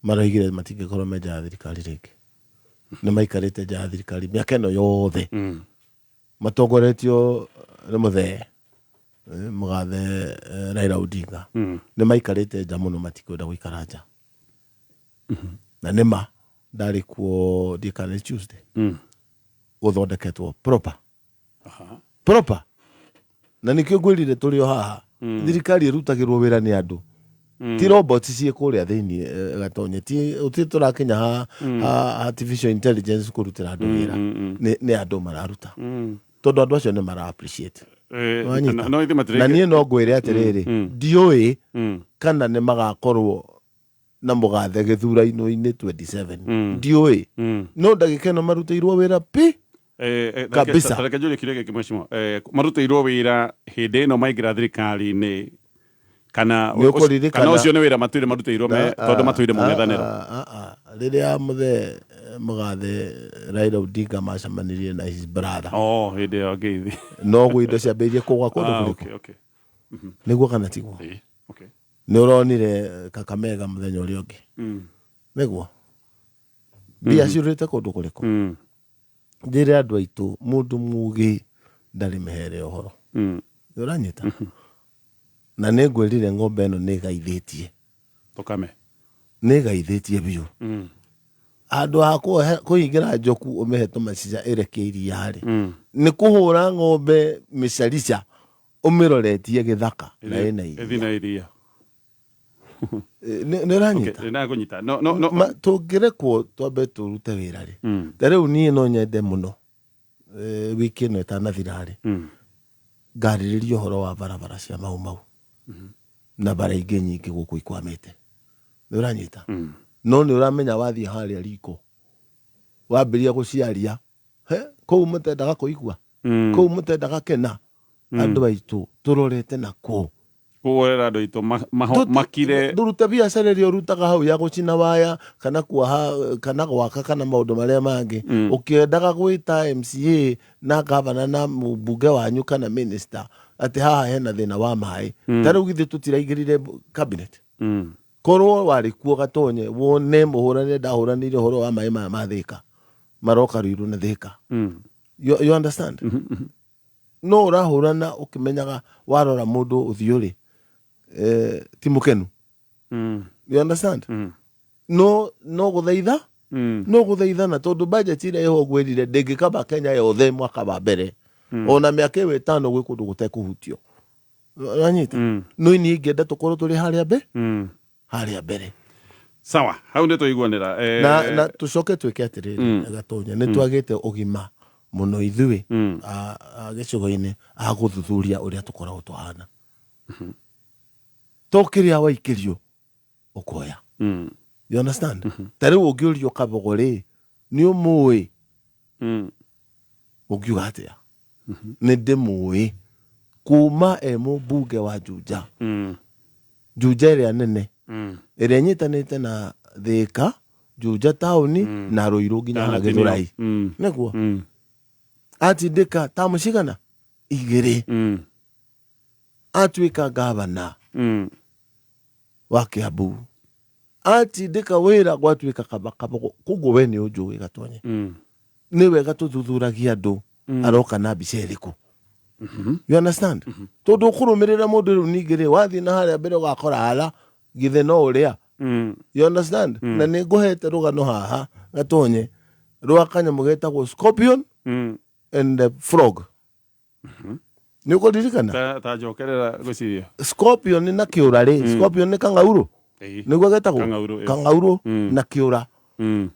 maraigire matingĩkorwo me nja ya thirikari rĩngĩ. Nĩ maikarĩte nja ya thirikari mĩaka ĩno yothe matongoretio nĩ mũthee mũgathe Raila Odinga. Nĩ maikarĩte nja mũno matikwenda gũikara nja. Na nĩ ma ndarĩ kuo ndiĩ kana nĩ Tuesday gũthondeketwo proper proper na nĩkĩo ngwĩrire tũrĩ o haha. Thirikari ĩrutagĩrwo wĩra nĩ andũ ti robots ciĩ kũrĩa thĩinĩ gatonye ti ũtirĩ tũrakinya ha ha artificial intelligence kũrutĩra andũ wĩra. Nĩ andũ mararuta tondũ andũ acio nĩ mara appreciate. Nĩwanyita? No ithuĩ matirĩ- Na niĩ no ngwĩre atĩrĩrĩ ndiũĩ kana nĩ magakorwo na mũgathe gĩthurano-inĩ 27 ndiũĩ no ndagĩka ĩno marutĩirwo wĩra pi Kabisa. Tareke njũrie kĩũria gĩkĩ mheshimiwa. Marutĩirwo wĩra hĩndĩ ĩno maingĩra thirikari-inĩ Kana Nĩ ũkũririkana- kana ũcio nĩ wĩra matũire marutĩirwo tondũ matũire mũng'ethanĩro. Rĩrĩa mũthee mũgathe Raila Odinga macemanirie na his brother. Oh, hĩndĩ ĩyo ngeithi. Noguo indo ciambĩrĩirie kũgwa kũndũ kũrĩkũ? Okay. Nĩguo kana tiguo? Ĩĩ, okay. Nĩ ũronire Kakamega mũthenya ũrĩa ũngĩ? Nĩguo mbia ciũrĩte kũndũ kũrĩkũ? Njĩre andũ aitũ, mũndũ mũgĩ ndarĩ mĩhere ũhoro. Nĩ ũranyita? Na nĩ ngwĩrire ng'ombe ĩno nĩ ĩgaithĩtie. Tũkame. Nĩ ĩgaithĩtie biũ. Handũ ha kũhingĩra njoku ũmĩhe tũmacica ĩrekie iria rĩ, nĩ kũhũra ng'ombe mĩcarica ũmĩroretie gĩthaka na ĩna iria. Ĩthiĩ na iria. Nĩ ũranyita? Okay, nĩ kũnyita. No, no, no. Tũngĩrekwo twambe tũrute wĩra rĩ, ta rĩu niĩ no nyende mũno wiki ĩno ĩtanathira rĩ, ngarĩrĩria ũhoro wa barabara cia Mau Mau na bara ingĩ nyingĩ gũkũ ikwamĩte. Nĩ ũranyita? No nĩ ũramenya wathiĩ harĩa riko wambĩrĩria gũciaria, he kũu mũtendaga kũigua, kũu mũtendaga kena, andũ aitũ tũrorete na kũ. Koguo ũrera andũ aitũ makire. Ndũrute biacara ĩrĩa ũrutaga hau ya gũcina waya kana kuoha kana gwaka kana maũndũ marĩa mangĩ, ũkĩendaga gwĩta MCA na gavana na mũmbunge wanyu kana minister atĩ haha hena thĩna wa maĩ. Ta rĩu githĩ tũtiraingĩrire cabinet? Korwo warĩ kuo Gatonye wone mũhũranĩre ndahũranĩire ũhoro wa maĩ maya ma Thĩka maroka Ruiru na Thĩka. You understand? No ũrahũrana ũkĩmenyaga warora mũndũ ũthiũ rĩ, ti mũkenu. You understand? No no gũthaitha, no gũthaithana tondũ budget ĩrĩa ĩho ngwĩrire ndĩngĩkaba Kenya yothe mwaka wa mbere. Ona mĩaka ĩyo ĩtano gwĩ kũndũ gũtekũhutio. Ũranyita? No niĩ ingĩenda tũkorwo tũrĩ harĩa mbe harĩa mbere. Sawa, hau nĩ twaiguanĩra. Na tũcoke twĩke atĩrĩrĩ, Gatonya, nĩ twagĩte ũgima mũno ithuĩ a gĩcigo-inĩ a gũthuthuria ũrĩa tũkoragwo tũhana. To kĩrĩa waikĩrio ũkoya. You understand? Ta rĩu ũngĩũrio Kabogo rĩ, nĩ ũmũĩ? Ũngiuga atĩa? Nĩ ndĩmũĩ kuma e mũmbunge wa Juja. Juja ĩrĩa nene ĩrĩa ĩnyitanĩte na Thĩka, Juja taũni na Ruiru nginya haha Gĩthũrai. Nĩguo atindĩka tamu cigana? 2. Atuĩka gavana wa Kiambu, atindĩka wĩra gwatuĩka Kabogo. Koguo we nĩ ũnjũĩ Gatonye. Nĩ wega tũthuthuragia andũ aroka na mbica ĩrĩkũ. You understand? Tondũ ũkũrũmĩrĩra mũndũ rĩu ningĩ rĩ, wathiĩ na harĩa mbere ũgakora ara githĩ no ũrĩa. You understand? Na nĩ ngũhete rũgano haha Gatonye rwa kanyamũ getagwo scorpion and the frog. Nĩ ũkũririkana? Ta njokerera ngwĩciria. Scorpion na kĩũra rĩ, scorpion nĩ kang'aurũ. Nĩguo getagwo? Kang'aurũ, Kang'aurũ na kĩũra.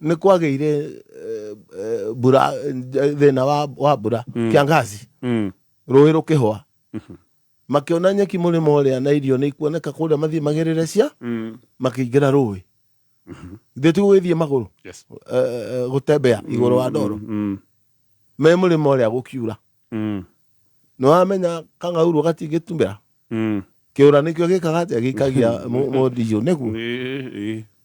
Nĩ kwagĩire mbura, thĩna wa mbura, kiangazi. Rũĩ rũkĩhũa. Makĩona nyeki mũrĩmo ũrĩa na irio nĩ ikuoneka kũrĩa mathiĩ magĩrĩre cia, makĩingĩra rũĩ. Ithuĩ ti gũgĩthiĩ magũrũ. Gũtembea igũrũ wa ndoro. Me mũrĩmo ũrĩa gũkiura. Nĩ wamenya kang'aurũ gatingĩtumĩra. Kĩũra nĩkĩo gĩkaga atĩa, gĩikagia mũndiyũ nĩguo.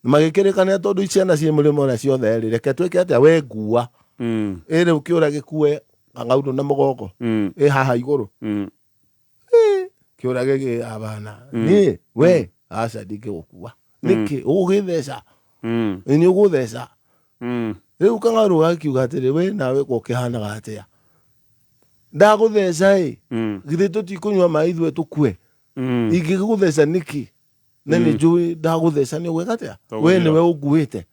Magĩkĩrĩkanĩra tondũ ciana ciĩ mũrĩmo ũrĩa ciothe rĩ, reke twĩke atĩa, we ngua. Ĩ rĩu kĩũra gĩkue kang'aurũ na mũgongo. Ĩ haha igũrũ. Kĩũra gĩkĩ abana. Niĩ we aca ndingĩgũkua. Nĩkĩ ũgũgĩtheca? Nĩ ũgũtheca. Rĩu kang'aurũ gakiuga atĩrĩ, we nawe gũkĩhanaga atĩa? Ndagũtheca ĩ, githĩ tũtikũnyua maĩ ithuĩ tũkue? Ingĩgũtheca nĩkĩ? Na nĩ njũĩ ndagũtheca nĩ ũgwĩka atĩa? We nĩwe ũnguĩte.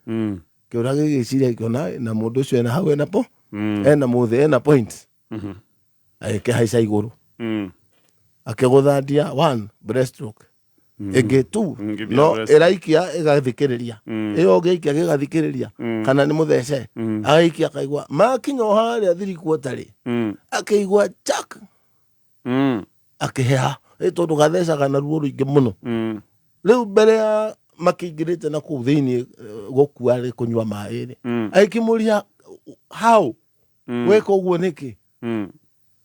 Kĩũra gĩgĩciria gĩkĩona na mũndũ ũcio ena hau ena po, ena mũthĩ, ena point. Agĩkĩhaica igũrũ. Akĩgũthandia 1 breaststroke. Ĩngĩ 2 no ĩraikia ĩgathikĩrĩria. Ĩyo ũngĩikia gĩgathikĩrĩria kana nĩ mũthece. Agaikia akaigua makinya o harĩa thirikuota rĩ, akĩigua chak. Akĩheha. Ĩ tondũ gathecaga na ruo rũingĩ mũno. Rĩu mbere ya makĩingĩrĩte na kũu thĩinĩ gũkua rĩ, kũnyua maĩ rĩ, agĩkĩmũria how? Weka ũguo nĩkĩ?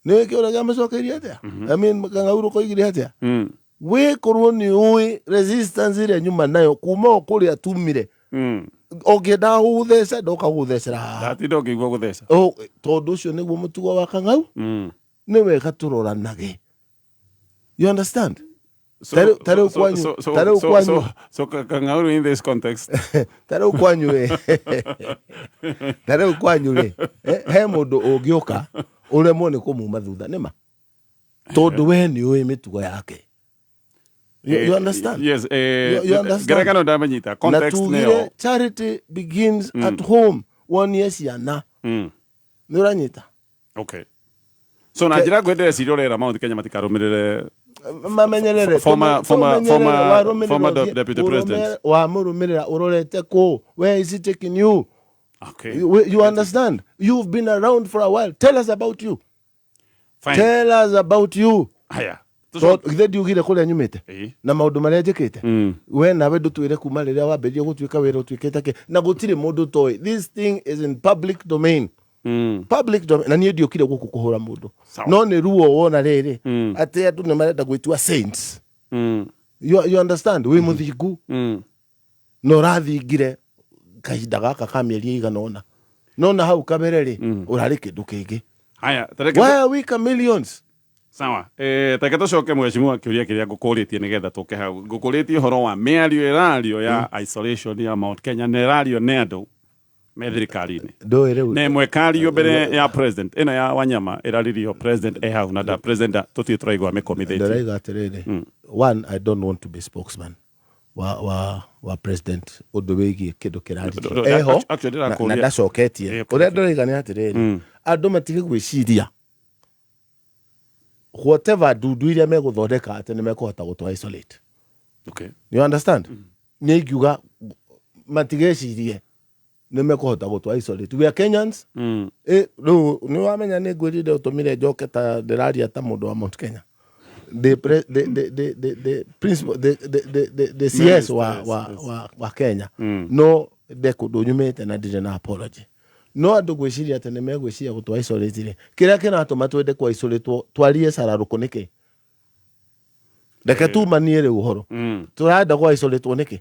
Nĩ kĩũria kĩamũcokeirie atĩa? I mean, kang'aurũ koigire atĩa? Wĩkorwo nĩ ũĩ resistance ĩrĩa nyuma nayo kuma o kũrĩa tumire. Ũngĩendaga gũgũtheca ndoka gũgũthecera haha. Ndatinda ũkĩigua gũtheca. Oh, tondũ ũcio nĩguo mũtugo wa kang'au. Nĩ wega tũroranage. You understand? Ta rĩu kwanyu, ta rĩu kwanyu, So Kang'auru in this context. Ta rĩu kwanyu rĩ, ta rĩu kwanyu rĩ, he mũndũ ũngĩũka ũremwo nĩ kũmuma thutha nĩma, tondũ we nĩ ũĩ mĩtugo yake. You understand? Yes, You understand? Ngerekano ndamenyita Na context tugire nĩyo. charity begins at home, wonie ciana. Nĩ ũranyita? Okay. So na njĩra ngwĩ ndĩreciria ũrera Mount Kenya matikarũmĩrĩre Mamenyerere. Former deputy president. Wamũrũmĩrĩra ũrorete kũ? Where is he taking you? Okay. You understand? You've been around for a while. Tell us about you. Fine. Tell us about you. Haya. Tondũ githĩ ndiugire kũrĩa nyumĩte Ĩĩ. na maũndũ marĩa njĩkĩte? We nawe ndũtwĩre kuma rĩrĩa wambĩrĩria gũtuĩka wĩra ũtuĩkĩte kĩ, na gũtirĩ mũndũ ũtoĩ. This thing is in public domain. Public domain. Na niĩ ndiũkire gũkũ kũhũra mũndũ, no nĩ ruo wona rĩrĩ atĩ andũ nĩ marenda gwĩtua saints. You understand? Wĩ mũthingu na ũrathingire kahinda gaka ka mĩeri ĩigana ũna, no na hau kabere rĩ ũrarĩ kĩndũ kĩngĩ. Haya, tareke Why are we chameleons? Sawa. Reke tũcoke mheshimiwa kĩũria kĩrĩa ngũkũrĩtie nĩgetha tũke hau. Ngũkũrĩtie ũhoro wa mĩario ĩrario ya isolation ya Mount Kenya na ĩrario nĩ andũ me thirikari-inĩ. Ndũĩ rĩu. Na ĩmwe ĩkario mbere ya president ĩno ya Wanyama ĩraririo president e hau na president tũtirĩ tũraigua mĩkomithĩtie. Ndĩraiga atĩrĩrĩ, one, I don't want to be spokesman wa president ũndũ wĩgiĩ kĩndũ kĩrarĩrio eho Actually, na ndĩrakũria- na ndacoketie. Ũrĩa ndĩraiga nĩ atĩrĩrĩ, andũ matige gwĩciria whatever ndundu iria megũthondeka atĩ nĩ mekũhota gũtũ isolate. Okay. You understand? Nĩ ingiuga matigecirie nĩ mekũhota gũtũ isolate. We are Kenyans. Rĩu nĩ wamenya nĩ ngwĩrire ũtũmire njoke ta ndĩraria ta mũndũ wa Mount Kenya. The pre, the principal, the CS wa Minister, wa, yes. wa Kenya. No nde kũndũ nyumĩte na ndirĩ na apology. No andũ gwĩciria atĩ nĩ megwĩciria gũtũ isolate rĩ, kĩrĩa kĩratũma twende kũ isolate twarie cararũkũ nĩkĩ? Reke tumanie rĩu ũhoro. Tũrenda kũ isolate nĩkĩ?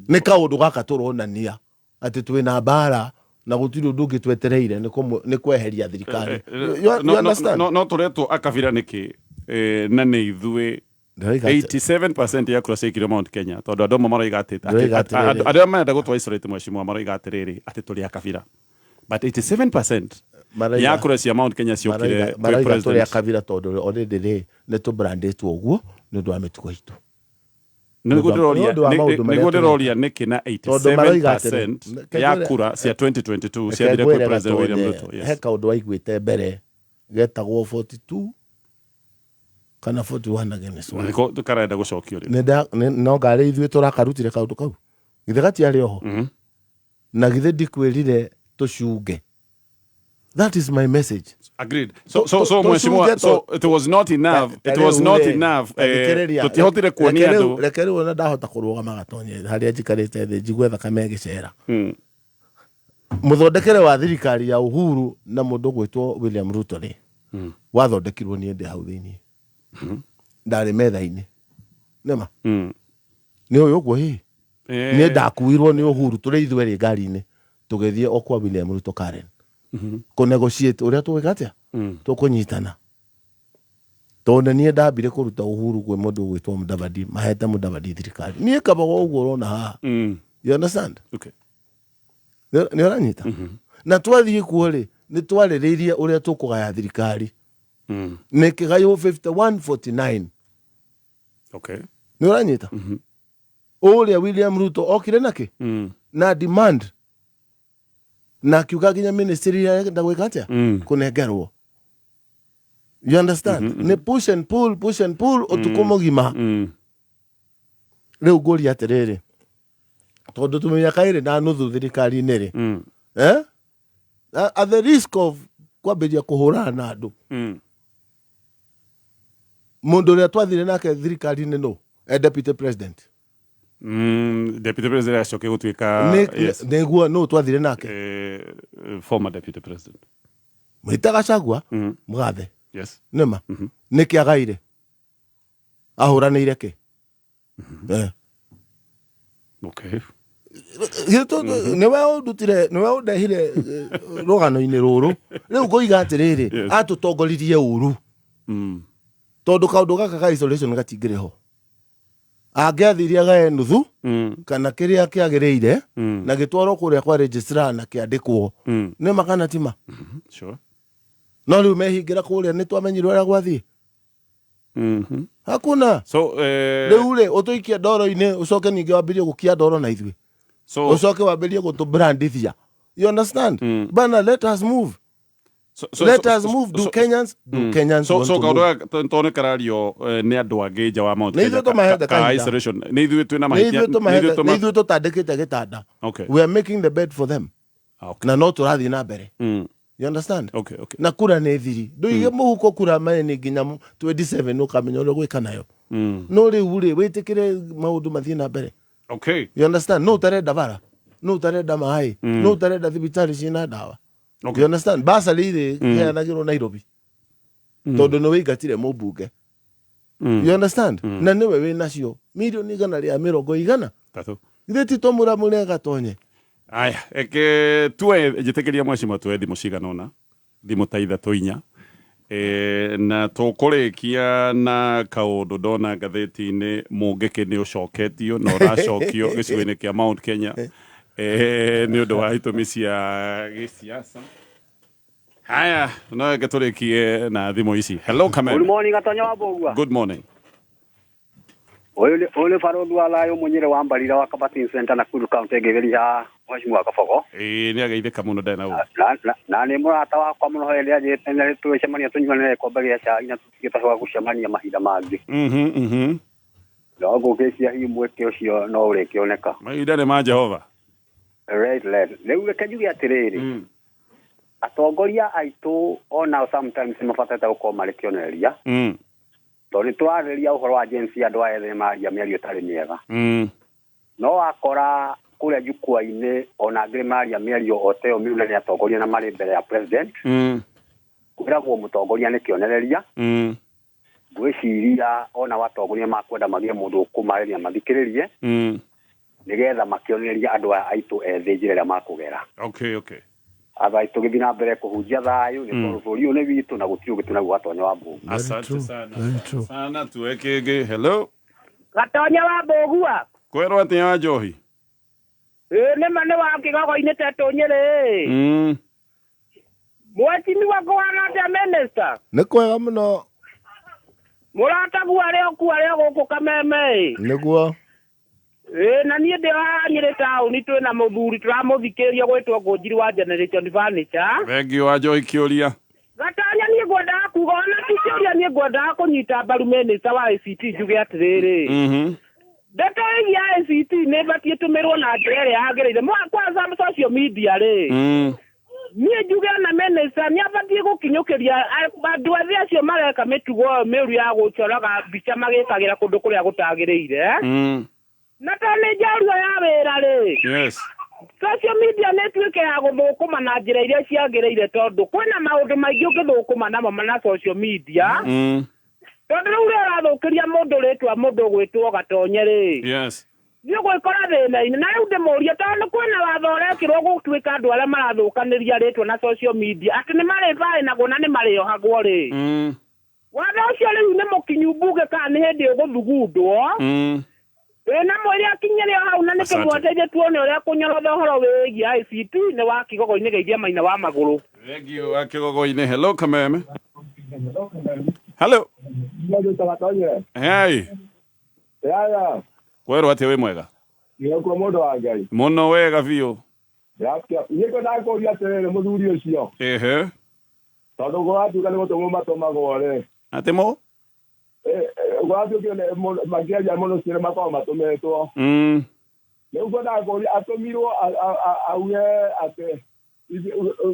Nĩ kaũndũ gaka tũronania atĩ twĩna mbara na gũtirĩ ũndũ ũngĩ twetereire nĩ kweheria thirikari. You understand? No tũretwo akabira nĩkĩ, na nĩ ithuĩ Ndĩroiga atĩ- 87% ya kura ciaikirio Mount Kenya tondũ andũ amwe maroiga atĩ Ndĩroiga atĩrĩrĩ. andũ arĩa marenda gũtũ isolate mheshimiwa maroiga atĩrĩrĩ atĩ tũrĩ akabira, but 87% ya kura cia Mount Kenya ciokire kwĩ Marauga tũrĩ president. akabira tondũ already rĩ nĩ tũbrandĩtwo ũguo nĩ ũndũ wa mĩtugo itũ. Nĩguo ndĩroria Nĩ ũndũ wa maũndũ marĩa nĩguo tũreka. ndĩroria nĩkĩ na Tondũ maroiga atĩrĩ, 87% ya kura cia 2022 Reke ciathire kwĩ ngwĩre President William Gatonye, Ruto. he Yes. kaũndũ waiguĩte mbere getagwo 42 kana 41 against one. Nĩko karenda gũcokio rĩu. No ngarĩ ithuĩ tũrakarutire kaũndũ kau, githĩ gatiarĩ oho? Na githĩ ndikwĩrire tũcunge? That is my message. Agreed. So mheshimiwa, so it was not enough. It was not enough. Tũtiahotire kuonia andũ. Reke rĩu ona ndahota kũrũgama Gatonye harĩa njikarĩte thĩ njigue thakame ĩgĩcera. Mũthondekere wa thirikari ya Uhuru na mũndũ gwĩtwo William Ruto rĩ, wathondekirwo niĩ ndĩ hau thĩiniĩ, ndarĩ metha-inĩ nĩma nĩ ũyũ ũguo hihi niĩ ndakuirwo nĩ Uhuru tũrĩ ithuerĩ ngari-inĩ tũgĩthiĩ o kwa William Ruto Karen kũ negotiate ũrĩa tũgwĩka atĩa tũkũnyitana, tondũ niĩ ndambire kũruta Uhuru kwĩ mũndũ ũgwĩtwo Mudavadi, mahete Mudavadi thirikari, niĩ Kabogo ũguo ũrona haha. You understand? Okay. Nĩ ũranyita? Na twathiĩ kuo rĩ, nĩ twarĩrĩirie ũrĩa tũkũgaya thirikari, nĩ kĩgaywo 51 49. Okay. Nĩ ũranyita? Ũrĩa William Ruto okire nakĩ na demand na akiuga nginya ministry iria arenda gwĩka atĩa kũnengerwo. You understand? Nĩ push and pull, push and pull ũtukũ mũgima. Rĩu ngũria atĩrĩrĩ, tondũ tũmĩaka ĩrĩ na nuthu thirikari-inĩ rĩ, eh? At the risk of kwambĩrĩria kũhũrana na andũ, mũndũ ũrĩa twathire nake thirikari-inĩ no deputy president. Deputy president acoke gũtuĩka yes. Nĩguo nũ twathire nake? Former deputy president. Mwĩta Gachagua mũgathe. Yes. Nĩma nĩkĩ agaire? Ahũranĩire kĩ? Okay. Nĩwe ũndutire, nĩwe ũndehire rũgano-inĩ rũrũ. Rĩu ngũiga atĩrĩrĩ, atũtongoririe ũru, tondũ kaũndũ gaka ka isolation gatingĩrĩ ho angĩathirie agae nuthu kana kĩrĩa kĩagĩrĩire na gĩtwarwo kũrĩa kwa registrar na kĩandĩkwo nĩ ma kana ti ma. Sure. No rĩu mehingĩra kũrĩa, nĩ twamenyire ũrĩa gwathiĩ. Hakuna. So rĩu rĩ, ũtũikie ndoro-inĩ, ũcoke ningĩ wambĩrie gũkia ndoro na ithuĩ, so ũcoke wambĩrie gũtũbrandithia. You understand? Bana, let us move. So, Let so, us move. Do so, Kenyans do Kenyans so want so to kaũndũ move? gaka tondũ nĩ karario nĩ andũ angĩ nja wa Mount Nĩ Kenya ithuĩ tũmahete ka kahinda. isolation, nĩ ithuĩ twĩna Nĩ mahĩtia? ithuĩ tũmahete, Nĩ ithuĩ nĩ ithuĩ tũtandĩkĩte gĩtanda. Okay. We are making the bed for them. Okay. Na no tũrathiĩ na mbere. You understand? Okay. Na kura nĩ thiri, ndũige mũhuko kura maĩ nginya 27 ũkamenya ũrĩa ũgwĩka nayo. No rĩu rĩ, wĩtĩkĩre maũndũ mathiĩ na mbere. Okay. You understand? No ũtarenda bara, no ũtarenda maĩ, no ũtarenda thibitarĩ ciĩna ndawa. Okay. You understand? Basarĩ irĩ heanagĩrwo Nairobi tondũ nĩ wĩingatire mũmbunge. You understand? Na nĩwe wĩ nacio mirioni 130. Tatũ. Ithuĩ ti tũmũramũre gatonye. Aya, eke tuoe, njĩtĩkĩria mwecima tuoe thimũ cigana ũna, thimũ ta ithatũ inya, na tũkũrĩkia na kaũndũ ndona ngathĩti-inĩ. Mũngĩkĩ nĩ ũcoketio na ũracokio gĩcigo-inĩ kĩa Mount Kenya nĩ ũndũ wa itũmi cia gĩsiasa. Haya, no reke tũrĩkie na thimũ ici. Hello, Kameme. Good morning, Gatonya wa Mbũgua. Good morning. Ũyũ nĩ barũthi wa thayũ Mũnyĩrĩ wa Mbarira wa Kabatin Center Nakuru County, ngĩgeria mheshimiwa Kabogo. Ĩĩ, nĩ ageithĩka mũno, ndarĩ na ũru. Na nĩ mũrata wakwa mũno, hĩndĩ ĩrĩa anjĩte tũgĩcemania tũnyuanĩre gĩkombe gĩa cai na tũtigĩtacoka gũcemania mahinda mangĩ. No ngũkĩcia hihi mweke ũcio no ũrĩkĩoneka. Mahinda nĩ ma Jehova. Right, right. Rĩu reke njuge atĩrĩrĩ, atongoria aitũ onao sometimes nĩ mabatĩte gũkorwo marĩ kĩonereria, tondũ nĩ tũrarĩrĩria ũhoro wa Gen Z, andũ aya ethĩ maria mĩario ĩtarĩ mĩega. No wakora kũrĩa jukwaa-inĩ ona angĩ maria mĩario o ta ĩyo mĩũru, na nĩ atongoria na marĩ mbere ya president. Kwĩragwo mũtongoria nĩ kĩonereria. Ngwĩciria ona watongoria makwenda magĩe mũndũ ũkũmarĩria mathikĩrĩrie, nĩgetha makĩonereria andũ aya aitũ ethĩ njĩra ĩrĩa makũgera. Okay. Otherwise tũgĩthiĩ na mbere kũhunjia thayũ, nĩ tondũ bũrũri ũyũ nĩ witũ na gũtirĩ ũngĩ twĩnaguo, Gatonya wa Mbũgua. Asante sana sana. Tuwe kĩngĩ. Hello. Gatonya wa Mbũgua. Kwĩrwo atĩa wa njohi? Ĩĩ, nĩma nĩ wa kĩgogo-inĩ tetũ Nyĩrĩ. Mheshimiwa kũhana atĩa, minister? Nĩ kwega mũno. Mũrataguo arĩ o kuo, arĩ o gũkũ Kameme ĩ. Nĩguo. Ĩĩ, na niĩ ndĩ o haha Nyĩrĩ taũni, twĩna mũthuri tũramũthikĩrĩria gwĩtwo Ngũnjiri wa Generation Furniture. Thengiũ wa njohi, kĩũria. Gatonya, niĩ ngwendaga kuga, ona ti kĩũria, niĩ ngwendaga kũnyita mbaru minister wa ICT, njuge atĩrĩrĩ, ndeto ĩgiĩ ICT nĩ ĩbatiĩ ĩtũmĩrwo na njĩra ĩrĩa yagĩrĩire. Kwanza social media rĩ, niĩ njuge ona minister nĩ abatiĩ gũkinyũkĩria andũ ethĩ acio mareka mĩtugo ĩyo mĩũru ya gũcoraga mbica magĩkagĩra kũndũ kũrĩa gũtagĩrĩire. Na tondũ nĩ njorua ya wĩra rĩ, social media nĩ ĩtuĩke ya gũthũkũma na njĩra iria ciagĩrĩire, tondũ kwĩna maũndũ maingĩ ũngĩthũkũma namo na social media. Tondũ rĩu rĩrĩa ũrathũkĩria mũndũ rĩtwa, mũndũ ũgwĩtwo Gatonye rĩ, nĩ ũgwĩkora thĩna-inĩ. Na rĩu ndĩmũrie, tondũ kwĩna watho ũrekĩrwo gũtuĩka andũ arĩa marathũkanĩria rĩtwa na social media atĩ nĩ marĩbaĩnagwo na nĩ marĩohagwo rĩ, watho ũcio rĩu nĩ mũkinyu mbunge kana nĩ hĩndĩ ũgũthugundwo? Ĩ, na mwĩrĩ akinyĩre o hau na nĩ Asante. tũmweteire tuone ũrĩa kũnyorotha ũhoro wĩgiĩ ICT nĩ wa kĩgogo-inĩ geithia maina wa magũrũ. Thengiũ wa kĩgogo-inĩ. Hello, Kameme. Hello. Hey. Yaya, Kwĩrwo atĩa, wĩ mwega? Nĩkuo mũndũ wa Ngai. Mũno wega biũ. Niĩ ngwendaga kũũria atĩrĩrĩ, mũthuri ũcio, tondũ kũratuĩka nĩ gũtũmwo matũmagwo rĩ, Atĩ mo? Kũratuĩkire makĩaria mũno ũcio nĩ makoragwo matũmĩtwo. Rĩu ngwendaga kũũria atũmirwo auge atĩ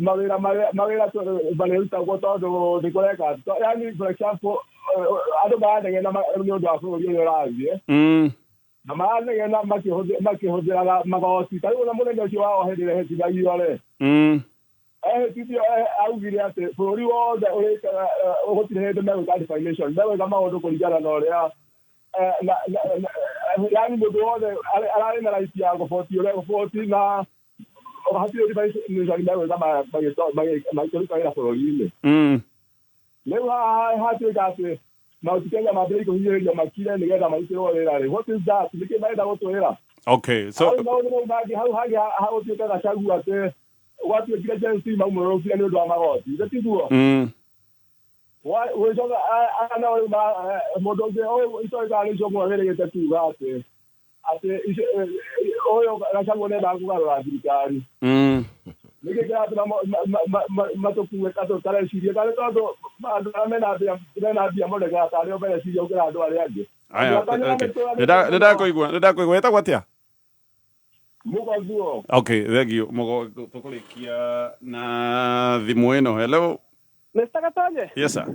mawĩra marĩa mawĩra marĩrutagwo tondũ nĩ kũreka, yani for example, andũ maranegena nĩ ũndũ wa bũrũri ũrĩa ũrathiĩ, na maranegena makĩhũthĩraga magoti. Ta rĩu ona mũnene ũcio wao hĩndĩ ĩrĩa ehĩtithagio rĩ, ehĩtithio augire atĩ bũrũri wothe ũrĩkaga, gũtirĩ hĩndĩ megwĩka defamation, megwĩka maũndũ kũringana na ũrĩa Yani mũndũ wothe ararĩ na right ya gũboti ũrĩa gũboti na hatirĩ device megwĩka makĩruta wĩra bũrũri-inĩ. Rĩu hatuĩka atĩ Mount Kenya mambĩrĩrie kũhinyĩrĩrio makire nĩgetha marutĩrwo wĩra rĩ, what is that? Nĩkĩ marenda gũtwĩra? Okay, so Hau maũndũ mau mangĩ hau hangĩ hagũtuĩka Gachagua atĩ gwatuĩkire Gen Z maumũrũkire nĩ ũndũ wa magoti, ithe tiguo? Gwĩcoka aya nao rĩu mũndũ ũngĩ ũyũ itoĩ kana nĩ Icũng'wa wĩrĩgĩte kuga atĩ ũyũ Gachagua nĩendaga kũgarũra thirikari. Nĩkĩ kĩratũma matũkue ta tũtareciria kana nĩ tondũ andũ arĩa mena mbia monekaga tarĩ o mareciria gũkĩra andũ arĩa angĩ? Aya, okay. Nĩndakũigua ĩtagwo atĩa? Mũgathuo. Okay, thank you. Mũgo tũkũrĩkia na thimũ ĩno. Hello. Mr. Gatonye. Yes sir.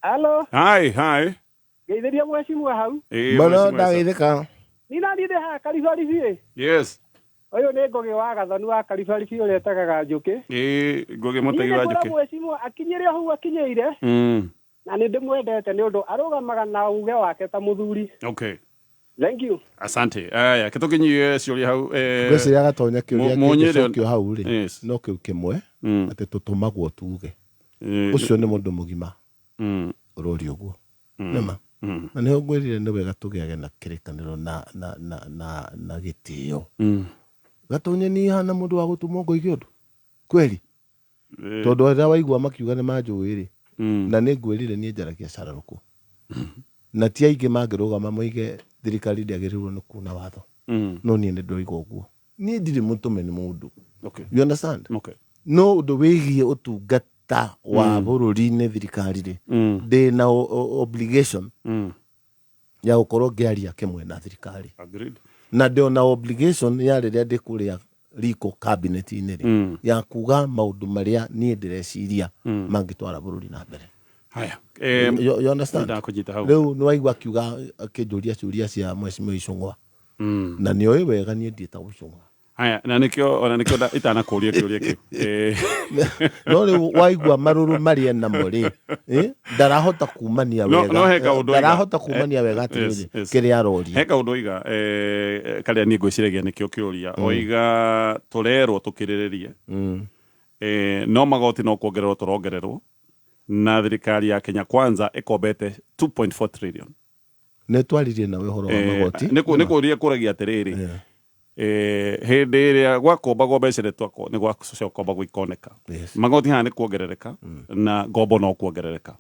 Hello. Hi, hi. Ngeithĩria mheshimiwa hau. Mbona mheshimiwa, sir. ndageithĩka. Ni nani ndĩ haha karibaribi. Yes. Ũyũ nĩ Ngũgĩ wa Gathoni wa karibaribi ũrĩa ĩtagaga njũkĩ. Ngũgĩ mũtegi wa Niĩ nĩ njũkĩ. mheshimiwa akinyĩre o hau akinyĩire. Na nĩ ndĩmwendete nĩ ũndũ arũgamaga na uge wake ta mũthuri. Okay. Thank you. Asante. Aya, kĩtũkinyie ciũria hau. Ngwĩciria gatonya kĩũria Mũnyĩrĩ- kĩngĩcokio hau rĩ no kĩu kĩmwe atĩ tũtũmagwo tuge ũcio nĩ mũndũ mũgima ũroria ũguo nĩma na nĩho ngwĩrire nĩ wega tũgĩage na kĩrĩkanĩro na gĩtĩo. Gatonye niĩ hana mũndũ wa gũtũmwo ngoige ũndũ kweli tondũ rĩrĩa waigua makiuga nĩ manjũĩ rĩ na nĩ ngwĩrire niĩ njaragia cararũkũ na ti aingĩ mangĩrũgama moige thirikari ndĩagĩrĩirwo nĩ kuna watho no niĩ nĩ ndoiga ũguo niĩ ndirĩ mũtũme nĩ mũndũ. Okay. You understand? Okay. No ũndũ wĩgiĩ ũtungata wa bũrũri-inĩ thirikari rĩ ndĩ na obligation ya gũkorwo ngĩaria kĩmwe na thirikari. Agreed. Na ndĩ ona obligation ya rĩrĩa ndĩ kũrĩa riko cabinet-inĩ rĩ ya kuga maũndũ marĩa niĩ ndĩreciria mangĩtwara bũrũri na mbere. Haya. You understand? Ndakũnyita hau. Rĩu nĩ waigua akiuga akĩnjũria ciũria cia mheshimiwa Icũng'wa na nĩ oĩ wega niĩ ndiĩtagwo Icũng'wa. Haya, na nĩkĩo ona nĩkĩo itanakũria kĩũria kĩu. No rĩu waigua marũrũ marĩa namo rĩ ndarahota kumania wega no he kaũndũ oiga. Ndarahota kumania wega atĩrĩrĩ kĩrĩa aroria. He kaũndũ oiga karĩa niĩ ngwĩciragia nĩkĩo kĩũria. Oiga tũrerwo tũkĩrĩrĩrie. No magoti no kuongererwo tũrongererwo na thirikari ya Kenya Kwanza ĩkombete 2.4 trillion. Nĩ twaririe nawe ũhoro wa magoti. Nĩ kũria kũragia atĩrĩrĩ hĩndĩ ĩrĩa gwakombagwo mbeca nĩ gwacokombagwo ikoneka. Magoti haha nĩ kuongerereka na ngombo no kuongerereka.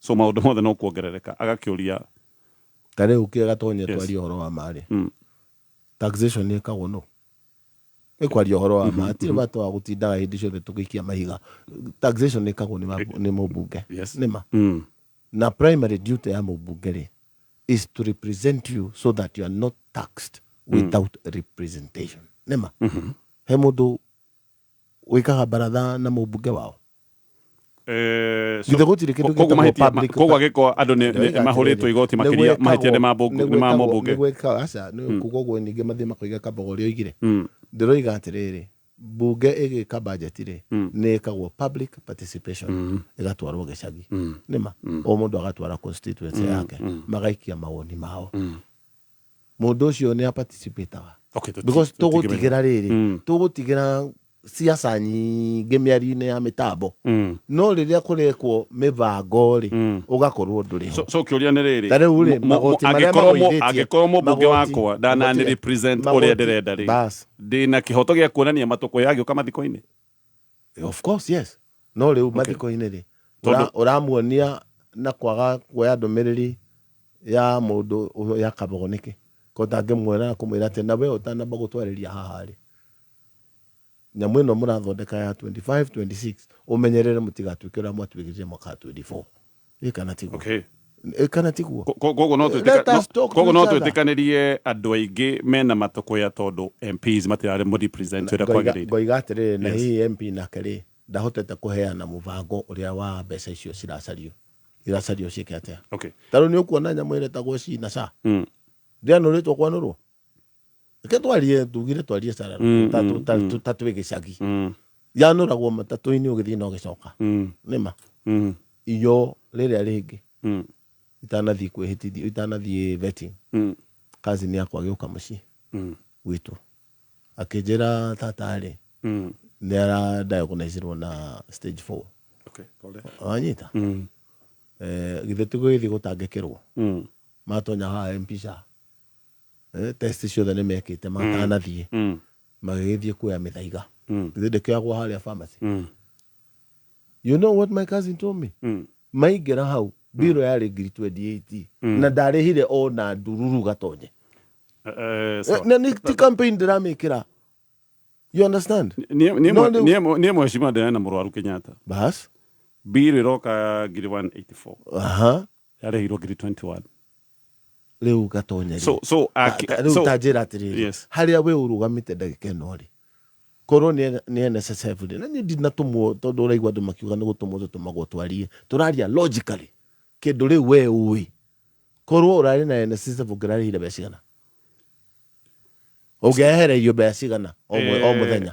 So maũndũ mothe no kuongerereka. Agakĩũria ta rĩu kĩ Gatonye twarie ũhoro wa ma rĩ taxation ĩkagwo no ĩkwaria ũhoro wa ma hatirĩ bata wa gũtindaga hĩndĩ ciothe tũgĩikia mahiga. Taxation ĩkagwo nĩ mũmbunge nĩma na primary duty ya mũmbunge rĩ is to represent you so that you are not taxed without representation nĩma. He mũndũ wĩkaga baratha na mũmbunge wao Githĩ gũtirĩ kĩndũ gĩtagwo public koguo angĩkorwo andũ nĩ mahũrĩtwo igoti makĩria mahĩtia nĩ ma mũmbunge. Nĩgwĩka aca nĩ kuga ũguo ningĩ mathiĩ makoiga Kabogo ũrĩa oigire. Ndĩroiga atĩrĩrĩ mbunge ĩgĩka budget rĩ nĩ ĩkagwo public participation ĩgatwarwo gĩcagi nĩma o mũndũ agatwara constituency yake magaikia mawoni mao mũndũ ũcio nĩ aparticipataga because tũgũtigĩra rĩrĩ tũgũtigĩra siasa nyingĩ mĩario-inĩ ya mĩtambo no rĩrĩa kũrekwo mĩbango rĩ ũgakorwo ndũrĩ ho. So kĩũria nĩ rĩrĩ Ta rĩu rĩ, magoti marĩa magũithĩtie, angĩkorwo mũmbunge wakwa ndanani represent ũrĩa ndĩrenda rĩ ndĩna kĩhoto gĩa kuonania matũkũya agĩũka mathiko-inĩ? Of course yes. No rĩu mathiko-inĩ rĩ ũramuonia na kwaga kuoya ndũmĩrĩri ya mũndũ ya Kabogo nĩkĩ? Ko ũtangĩmuona na kũmwĩra atĩ na we ũtanamba gũtwarĩria haha rĩ nyamũ ĩno mũrathondeka ya 25 26 ũmenyerere mũtigatuĩke ũrĩa mwatuĩkire mwaka wa 24. Ĩ kana tiguo? Okay. Ĩ kana tiguo? Koguo no Let us talk to koguo no each other. twĩtĩkanĩrie andũ aingĩ mena matũkũya tondũ MPs matirarĩ mũrepresent ũrĩa kwagĩrĩire. Ngoiga atĩrĩrĩ na hihi MP nake rĩ ndahotete kũheana mũbango ũrĩa wa mbeca icio ciracario iracario ciĩke atĩa. Okay. Ta rĩu nĩ ũkuona nyamũ ĩrĩa ĩtagwo SHI na SHA ndĩanũrĩtwo kwanũrwo. Reke twarie tugire twarie cara ta twĩ gĩcagi yanũragwo matatũ-inĩ ũgĩthiĩ na ũgĩcoka nĩma iyo rĩrĩa rĩngĩ Itanathiĩ kwĩhĩtithio, itanathiĩ vetting, cousin yakwa agĩũka mũciĩ gwitũ akĩnjĩra tata rĩ, nĩ ara diagnosirwo na stage 4. Okay, pole. Wanyita? Eh, githĩ tũgĩthiĩ gũtangĩkĩrwo? Matonya haha mpisha, test ciothe nĩ mekĩte matanathiĩ. Magĩgĩthiĩ kuoya mĩthaiga. Githĩ ndĩkĩoyagwo harĩa pharmacy? You know what my cousin told me? Maingĩra hau, mbirũ yarĩ 28,000 na ndarĩhire ona ndururu gatonye. Sawa. Na nĩ ti campaign ndĩramĩkĩra, you understand? No, Niĩ mheshimiwa ndĩrĩ na mũrwaru Kenyatta. Bas. Bill ĩroka ngiri 184. Yarĩhirwo ngiri 21. Rĩu gatonye rĩ. So, Rĩu ta njĩra atĩrĩrĩ, harĩa we ũrũgamĩte ndagĩka ĩno rĩ, korwo nĩ NSSF rĩ, na niĩ ndinatũmwo, tondũ ũraigua andũ makiuga nĩ gũtũmwo tũtũmagwo twarie, tũraria logically kĩndũ rĩu we ũĩ. Korwo ũrarĩ na NSSF, ũngĩrarĩhire mbeca cigana? Ũngĩehereirio mbeca cigana o mũthenya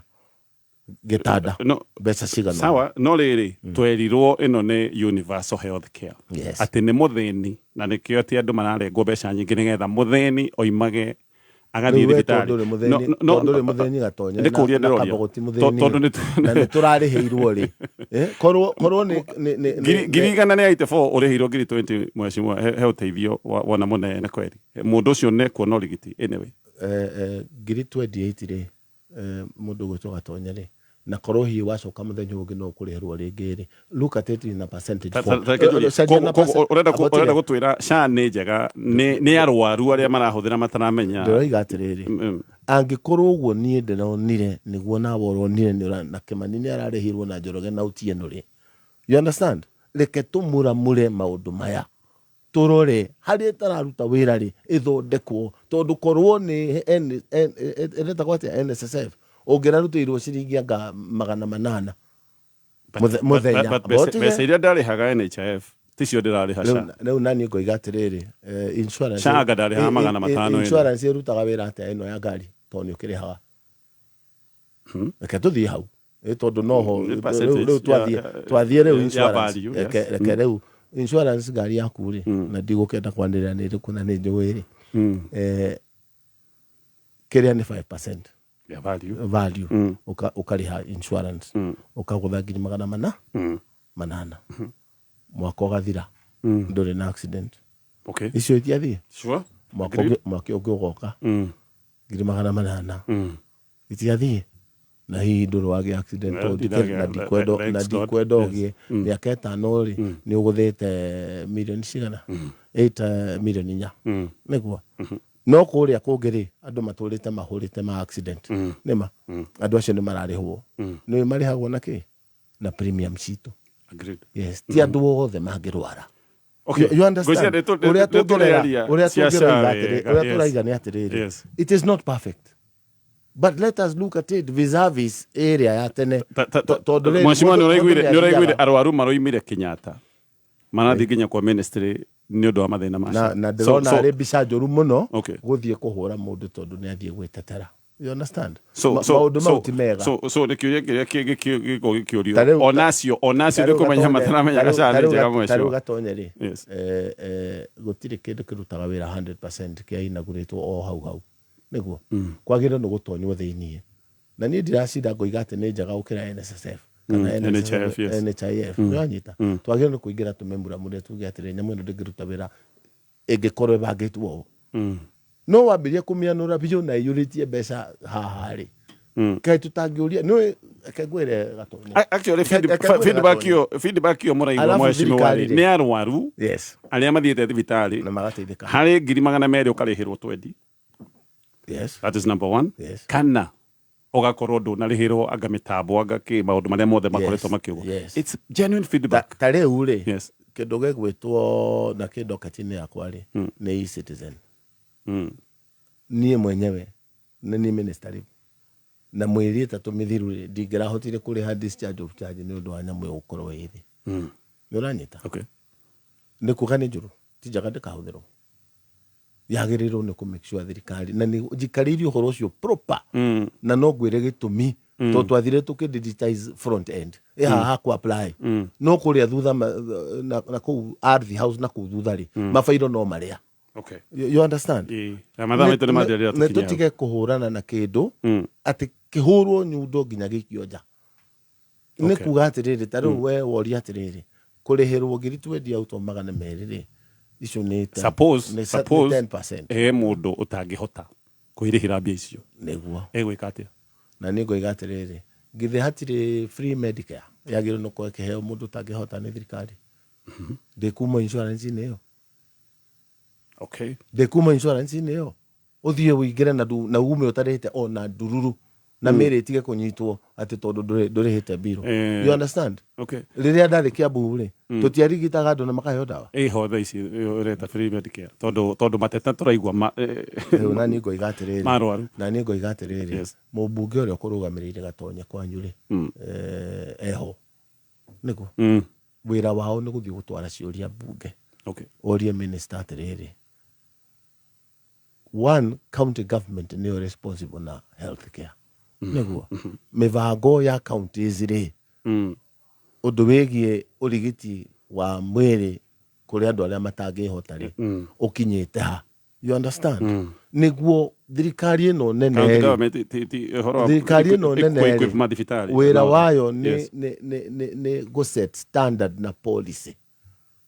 gĩtanda? No, mbeca cigana? Sawa, no rĩrĩ, twerirwo ĩno nĩ universal health care, atĩ nĩ mũthĩni, na nĩkĩo atĩ andũ mararengwo mbeca nyingĩ nĩgetha mũthĩni oimage agathiĩ Rĩu we thibitarĩ. tondũ ũrĩ mũthĩni, No, tondũ ũrĩ mũthĩni gatonye, nĩ kũũria na ndĩroria. Kabogo ti mũthĩni Tondũ na nĩ tũrarĩhĩirwo rĩ, korwo nĩ 184,000 ũrĩhĩirwo ngiri 20, mheshimiwa, he ũteithio wona mũnene kweri, mũndũ ũcio nĩ kuona ũrigiti anyway. Ngiri 28 rĩ, mũndũ ũgwĩtwo Gatonye rĩ, na korwo hihi wacoka mũthenya ũngĩ no ũkũrĩhĩrwo rĩngĩ rĩ, look at it in a percentage form. Ta reke njũrie, Cenjia na koguo abo ũrenda tiga. Gũtwĩra SHA nĩ njega nĩ arwaru arĩa marahũthĩra mataramenya? Ndĩroiga atĩrĩrĩ, angĩkorwo ũguo niĩ ndĩronire nĩguo nawe ũronire na Kĩmani nĩ ararĩhirwo na Njoroge na Otieno rĩ, you understand? Reke tũmũramũre maũndũ maya, tũrore harĩa ĩtararuta wĩra rĩ, ĩthondekwo, tondũ korwo nĩ ĩretagwo atĩa, NSSF, ũngĩrarutĩirwo ciringi anga 800 mũthenya. But mbeca iria ndarĩhaga NHIF ticio ndĩrarĩha SHA. Rĩu naniĩ ngoiga atĩrĩrĩ, insurance SHA anga ndarĩhaga 500 ĩno. Insurance ĩrutaga wĩra atĩa ĩno ya ngari, tondũ nĩ ũkĩrĩhaga? Reke tũthiĩ hau. Tondũ noho Nĩ percentage rĩu twathiĩ twathiĩ rĩu ya insurance. Value, yes. Reke rĩu insurance ngari yaku rĩ, na ndigũkenda kwanĩrĩra nĩ ĩrĩkũ na nĩ njũĩ rĩ, kĩrĩa nĩ 5% ya value. Value. Ũkarĩha insurance, ũkagũtha ngiri magana mana manana, mwaka ũgathira ndũrĩ na accident. Icio itiathiĩ. Mwaka ũngĩ ũgoka, 800,000 itiathiĩ, na hihi ndũrĩ wagĩa accident. No, tondũ ndinagĩa, na ndikwenda thanks na God. ndikwenda ũgĩe mĩaka 5 rĩ, nĩ ũgũthĩte mirioni cigana? 8 mirioni 4. Nĩguo no kũrĩa kũngĩ rĩ, andũ matũrĩte mahũrĩte ma accident, nĩma andũ acio nĩ mararĩhwo. Nĩ marĩhagwo na kĩ? Na premium citũ. Agreed. Yes, ti andũ othe mangĩrwara. You understand? Ngwĩciria Ũrĩa nĩ tũngĩrera tũrĩaria ũrĩa cia tũngĩroiga SHA atĩrĩ, wega, ũrĩa yes. tũraiga nĩ atĩrĩrĩ, it is not perfect, but let us look at it vis-a-vis ĩrĩa ya tene. Tondũ rĩrĩ, Mheshimiwa, nĩ mũndũ ũraiguire nĩ nĩ ũraiguire athiaga- arwaru maroimire Kenyatta marathiĩ nginya kwa ministry nĩ ũndũ wa mathĩna ma na SHA. Na ndĩrona arĩ mbica njũru mũno Okay. gũthiĩ kũhũra mũndũ tondũ nĩ athiĩ gwĩtetera, you understand? So Maũndũ mau ti mega. So nĩ kĩũria kĩrĩa gĩkoragwo gĩkĩũrio, Ta onacio nĩ kũmenya mataramenyaga SHA nĩ njega, ta rĩu mheshimiwa. Gatonye rĩ, gũtirĩ kĩndũ kĩrutaga wĩra 100% kĩa inagurĩtwo o hau hau nĩguo kwagĩrĩirwo nĩ gũtonywo thĩiniĩ, na niĩ ndiracinda ngoiga atĩ nĩ njega gũkĩra NSSF kana NHIF, yes. NHIF. Nĩwanyita? Twagĩrĩirwo nĩ kũingĩra tũmĩmuramure, tuge atĩrĩ, nyamũ ĩno ndĩngĩruta wĩra ĩngĩkorwo ĩbangĩtwo ũũ. No wambĩrĩrie kũmĩanũra biũ na ĩiyũrĩtie mbeca haha rĩ, kaĩ tũtangĩũria? Nĩ reke ngwĩre Gatonye. Actually, Reke ngwĩre feedback Gatonye. ĩyo mũraigua, Alafu mheshimiwa thirikari rĩ, rĩ. nĩ arwaru arĩa mathiĩte thibitarĩ na magateithĩka. Harĩ 200,000 ũkarĩhĩrwo 20. That is number one. Kana ũgakorwo ndũnarĩhĩrwo anga mĩtambo, anga kĩ, maũndũ marĩa mothe makoretwo makiugwo. It's genuine feedback. Ta rĩu rĩ, kĩndũ gĩgwĩtwo na kĩ docket-inĩ yakwa rĩ, nĩ e-Citizen. Niĩ mwenyewe nĩ niĩ minister rĩu, na mweri 3 mĩthiru rĩ, ndingĩrahotire kũrĩha discharge of charge nĩ ũndũ wa nyamũ ĩyo gũkorwo ĩ thĩ. Nĩ ũranyita? Nĩ kuga nĩ njũru? Ti njega, ndĩkahũthĩrwo. Yagĩrĩirwo nĩ kũ make sure thirikari na nĩ njikarĩirie ũhoro ũcio proper, na no ngwĩre gĩtũmi. Tondũ twathire tũkĩ digitize front end ĩ haha ku apply, no kũrĩa thutha na kũu Ardhi House na kũu thutha rĩ, mabairo no marĩa. You understand? Na mathaa maitũ nĩ mathirĩra. Nĩ tũkinye hau. Tũtige kũhũrana na kĩndũ atĩ kĩhũrwo nyundo nginya gĩikio nja. Nĩ kuga atĩrĩrĩ, ta rĩu we woria atĩrĩrĩ, kũrĩhĩrwo ngiri twendia auto 200 rĩ, icio nĩ Suppose nĩ suppose 10%. He mũndũ ũtangĩhota kwĩrĩhĩra mbia icio. Nĩguo. Egwĩka atĩa? Na nĩ ngoiga atĩrĩrĩ, githĩ hatirĩ free medicare yagĩrĩirwo nĩ gũkorwo ĩkĩheo mũndũ ũtangĩhota nĩ thirikari? Ndĩkuma insurance-inĩ ĩyo. Ndĩkuma insurance-inĩ ĩyo, ũthiĩ ũingĩre na ume ũtarĩhĩte ona ndururu na mĩrĩ ĩtige kũnyitwo atĩ tondũ ndũrĩhĩte mbirũ. You understand? Okay. Rĩrĩa ndarĩ Kiambu rĩ, tũtiarigitaga andũ na makaheo ndawa. Ĩho thaa ici ũreta free medicare tondũ mateta tũraigua ma Rĩu na niĩ ngoiga atĩrĩrĩ, marwaru. Na niĩ ngoiga atĩrĩrĩ, mũmbunge ũrĩa ũkũrũgamĩrĩire Gatonye kwanyu rĩ, eho nĩguo wĩra wao nĩ gũthiĩ gũtwara ciũria mbunge. Orie minister atĩrĩrĩ, one county government nĩyo responsible na health care, nĩguo mĩbango ya counties rĩ, ũndũ wĩgiĩ ũrigiti wa mwĩrĩ kũrĩ andũ arĩa matangĩhota rĩ, ũkinyĩte ha? You understand? Nĩguo thirikari ĩno nene County rĩ, government ũhoro wa thirikari ĩno nene equip rĩ, mathibitarĩ. Wĩra No. wayo nĩ nĩ gũ set standard na policy,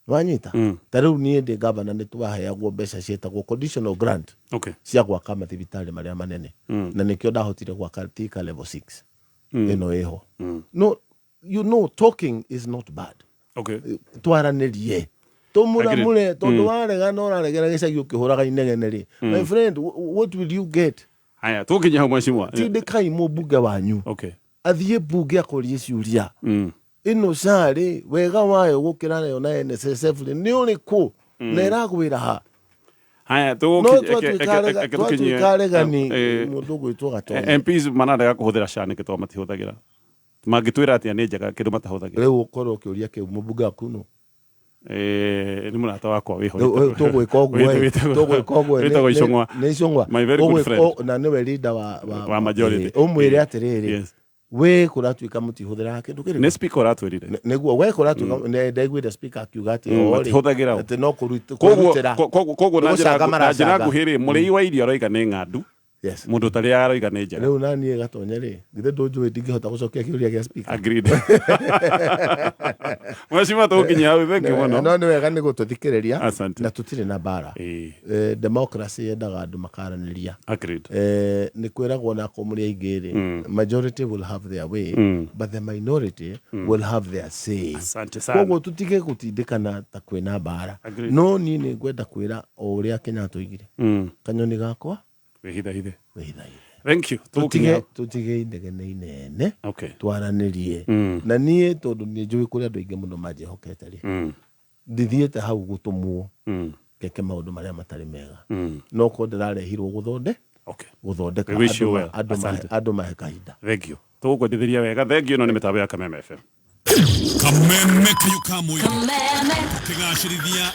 wanyita? Ta rĩu niĩ ndĩ gavana nĩ twaheagwo mbeca ciĩtagwo conditional grant cia gwaka mathibitarĩ marĩa manene, na nĩkĩo ndahotire gwaka Thika level 6 ĩno ĩho. No, talking is not bad. Twaranĩrie, tũmũramũre, tondũ warega na ũraregera gĩcagi ũkĩhũraga inegene rĩ, my friend, what will you get? Haya, tũkinye hau, mheshimiwa. Tindĩkai mũmbunge wanyu athiĩ mbunge akũrie ciũria. Ĩno SHA rĩ, wega wayo gũkĩra nayo na NSSF rĩ nĩ ũrĩkũ, na ĩragwĩra ha? Haya. No twatuĩka aregani, mũndũ ũgwĩtwo Gatonye. MPs mararega kũhũthĩra SHA nĩkĩ? Tondũ matihũthagĩra, mangĩtwĩra atĩa nĩ njega kĩndũ matahũthagĩra? Rĩu ũkorwo ũkĩũria kĩu mũmbunge waku nũ? Nĩ mũrata wakwa wĩho. Tũgwĩka ũguo ĩ, tũgwĩka ũguo ĩ, Wĩtagwo Icũng'wa. Nĩ Icũng'wa. My very good friend. Na nĩwe leader wa Wa majority. Ũmwĩre atĩrĩrĩ, wĩ kũratuĩka mũtihũthĩraga kĩndũ kĩrĩkũ? Nĩ speaker ũratwĩrire. Nĩguo we kũratuĩka ndaiguire speaker akiuga atĩ o rĩ, Matihũthagĩra o. atĩ no Koguo kwĩrutĩra. Koguo na Nĩ njĩra gũcanga na njĩra maracanga. nguhĩ rĩ, mũrĩi wa irio aroiga nĩ ng'andu. Mũndũ ũtarĩaga aroiga nĩ njega. Rĩu naniĩ Gatonye rĩ, githĩ ndũnjũĩ ndingĩhota gũcokia kĩũria gĩa speaker? Agreed. Mheshimiwa, tũgũkinyia hau, thank you mũno. No nĩ wega nĩ gũtũthikĩrĩria. Asante. Na tũtirĩ na mbara. Democracy yendaga andũ makaranĩria. Agreed. Nĩ kwĩragwo na kũmũrĩ aingĩ rĩ, majority will have their way, but the minority will have their say. Asante sana. Koguo tũtige gũtindĩkana ta kwĩna mbara. Agreed. No niĩ nĩ ngwenda kwĩra o ũrĩa Kenyatta oigire, kanyoni gakwa wĩhithahithe. Wĩhithahithe. Thank you. Tũgũkinyia Tũtige hau. tũtige inegene inene. Twaranĩrie. Na niĩ tondũ nĩ njũĩ kũrĩ andũ aingĩ mũno manjĩhokete rĩ, ndithiĩte hau gũtũmwo ngeke maũndũ marĩa matarĩ mega, no korwo ndĩrarehirwo gũthonde gũthondeka. We wish you andũ well. andũ Asante. Andũ mahe kahinda. Thank you. Tũgũkwendithĩria wega. Thank you. Ĩno nĩ mĩtambo ya Kameme FM. Kameme kayu ka mũingĩ tũkĩgacĩrithia.